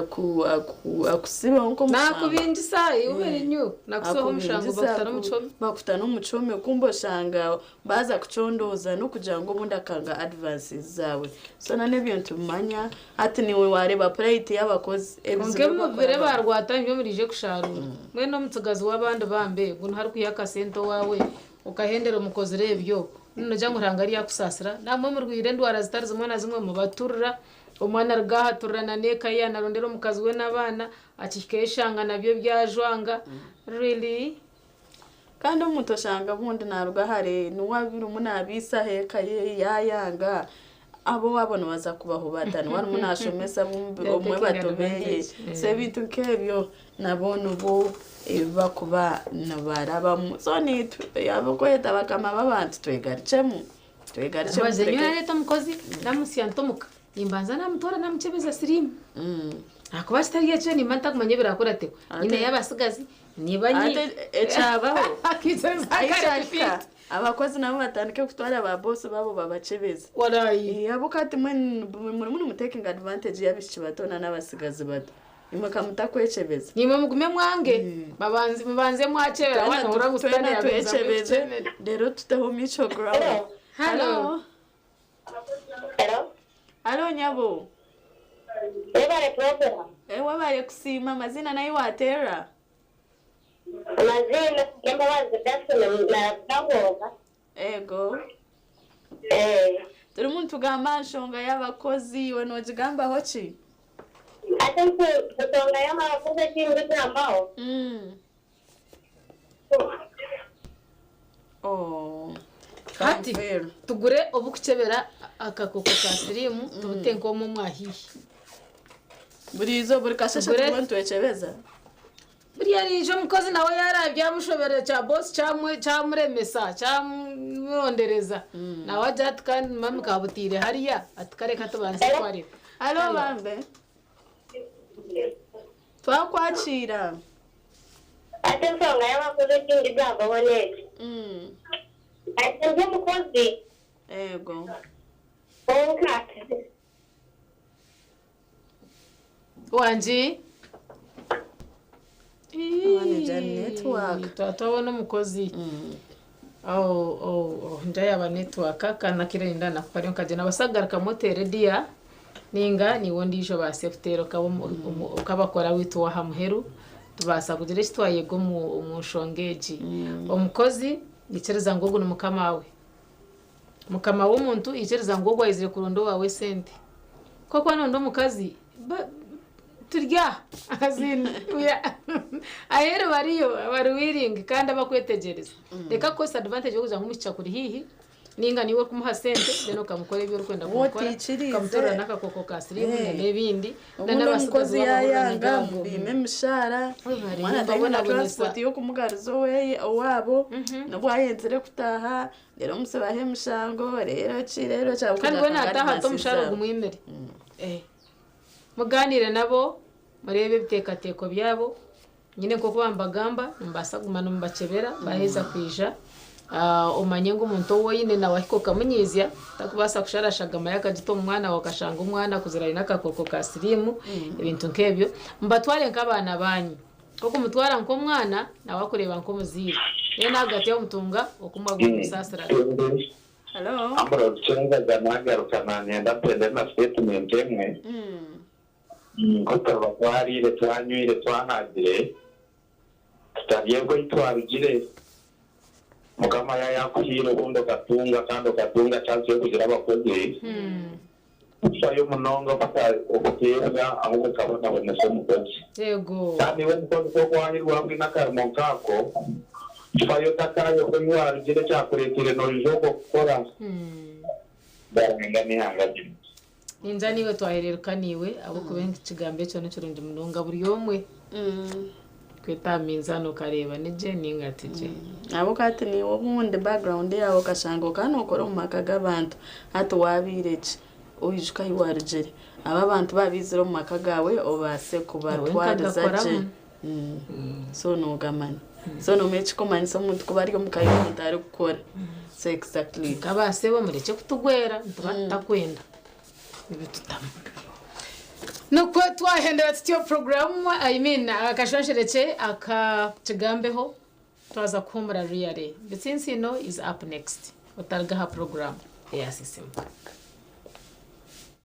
akusibeho nk'omushango. Naakubingisa iwe rinyu nakusibaho omushango bakuta n'omu kihome. Bakuta n'omu kihome kumbe oshanga baaza kucondooza n'okugira ngu obundi akanga advances zaawe. So n'ebyo nitubimanya hati niiwe waareeba plight y'abakozi ebizibu Kwonka ebi ebimubire barikurabamu. baarwata nibyo muriije kusharuura. Mbwenu omutsigazi w'abandi bambe ngu niho arikwiha akasente owaawe okahendera omukozire ebyo nogira ngu Ruhanga aryakusaasira? Naimwe murwaire endwara zitari zimwe na zimwe mubaturira Omwana aruga aha aturana n'eka ye yanarondera omukazi we n'abaana, akihikayo eshanga nabyo byajwanga. Really? Kandi omuntu oshanga obundi naruga hare niwe arimu nabiisaho eka ye yayanga, ab'owaabo nibaza kubaho bata? Niwe arimu nashomesa obumwe bato beye. So ebintu nk'ebyo nabo nibo ebi bakuba nibarabamu. So naitwe abakweta bakama b'abantu twegarukyemu. Twegarukyemu Mbaze nyowe tureke. nareeta omukozi namutsya nta omuka. Nimbanza namutoora namukyebeza siriimu. Ahakuba kitari ekyo nimba ntakumanya ebiraakurateho. Nyineyo abatsigazi, niba nyi. Ate ekyabaho Akaikiriza ahi kare kyahika repeat. abakozi nabo batandike kutwara ba boss babo babakyebeze. Walai. Ahabw'okuba hati mbwenu murimu nimutekinga advantage y'abaishiki bato n'abatsigazi bato. Imwe kamutakwecebeza. Nimwe mugume mwange babanze mubanze mwachebera wana ura Twena ngusitani twecebeze rero tuteho mutual ground. Hello. Hello. Hello nyabo. Webale program. Eh wabale kusiima amazina naye watera. Amazina Embabazi Daphne Nabwoga. Ego. Eh. Turi muntu tugamba nshonga y'abakozi iwe nogigambaho ki? Ate nsonga y'abakozi ekindi kugambaho. Oh. Hati tugure obukuchebera akakoko ka sirimu tubute nkomu mwahihi. Burizo buri kashasha Tugure- tuba nitwecebeza. Buriya rije omukozi nawe yarabya amushobere kya boss kyamwe kyamuremesa kyamurondereza nawe ajya ati kandi mami kabutire hariya ati kareka tubanze twarebe. Hello bambe. Twakwakira. Ate nsonga y'abakozi ekindi kugambaho n'eki. Ate ndi omukozi. Ego. Konka. Wangi. Manager network. Twabona omukozi. Oh, oh, oh, njayaba network kana kirenda nakupari nkagenda basagaruka motere dia ninga niwo ndijo ba sefutero kabakora witu wa hamuheru tubasa kugira eki twayega omu nshonga egi. Omukozi yikiriza ngu ogu ni mukama we. Mukama w'omuntu yikiriza ngu ogu aizire kuronda owawe sente. Koko nonda omukazi turya azin aheru bariyo bari wiringi kandi abakwetegyereza. Reka kosa advantage yokuza nk'omukica kuri hihi ninga niwe kumuha sente then okamukora ebyo orikwenda kumukora Wotiikirize. ukamutorera n'akakoko ka sirimu Eh. n'ebindi. Obundi omukozi yayanga mubime emishara omwana ataine na mbabonabonesa. transport y'okumugariza oweye owaabo nobwo ayenzire kutaha rero omusibaho emishango rero ki rero kandi we nataha ate omushara gumwimire. Eh. Muganire nabo murebe ebiteekateeko byabo nyine nk'oku bambagamba nimubaasa kuguma nimubacebera baheza kwija. Omanye ngu omuntu ou oine nawe ahika okamunyiizya takubaasa kusharashagama yakagita omu mwana wawe okashanga omwana akuzire aine akakooko ka siriimu ebintu nk'ebyo mubatware nk'abaana banyu okumutwara nk'omwana nawe akureeba nk'omuzaire then ahagati y'omutunga okumwagura omusaasira. Hello. Ambura rucengaga nagaruka nanyenda mpende na statement emwe nko tuba twarire twanywire twahagire tutaryebwe twarugire mukama yayakuhire obundi okatunga kandi okatunga chance yokugira abakozi kufayo munonga paka okuteebwa ahubwo okabonabonesa omukozi. Yego. Kandi iwe omukozi kokwahirwa hamwe n'akarimo nkako fayo takayo ko warugire kyakureetire noija okwo kukora barenga n'ihanga rimwe. Ninja niwe twahereruka niwe ahabw'okuba ekigambo ekyo nikirungi munonga buri omwe kwetaminza nokareeba nije ninga tije. Abo kati niwe obundi background yawe okashanga okanokora omu maka g'abantu hati wabiire ki oijuka ahi warugire aba abantu babizire omu maka gawe obaase kubatwariza gye. nkagakoramu. So nogamanya so nomanya ekikumanyisa omuntu kuba ari omu ka y'omuntu arikukora so exactly. Kabaase bo mureke kutugwera nituba tutakwenda nibitutamu. Nukwo twahendera tutyo program I mean akashonsherekye akakigambeho twaza kuhumura riyare. Bitsinsino is up next. Otargaha program ya sisimu.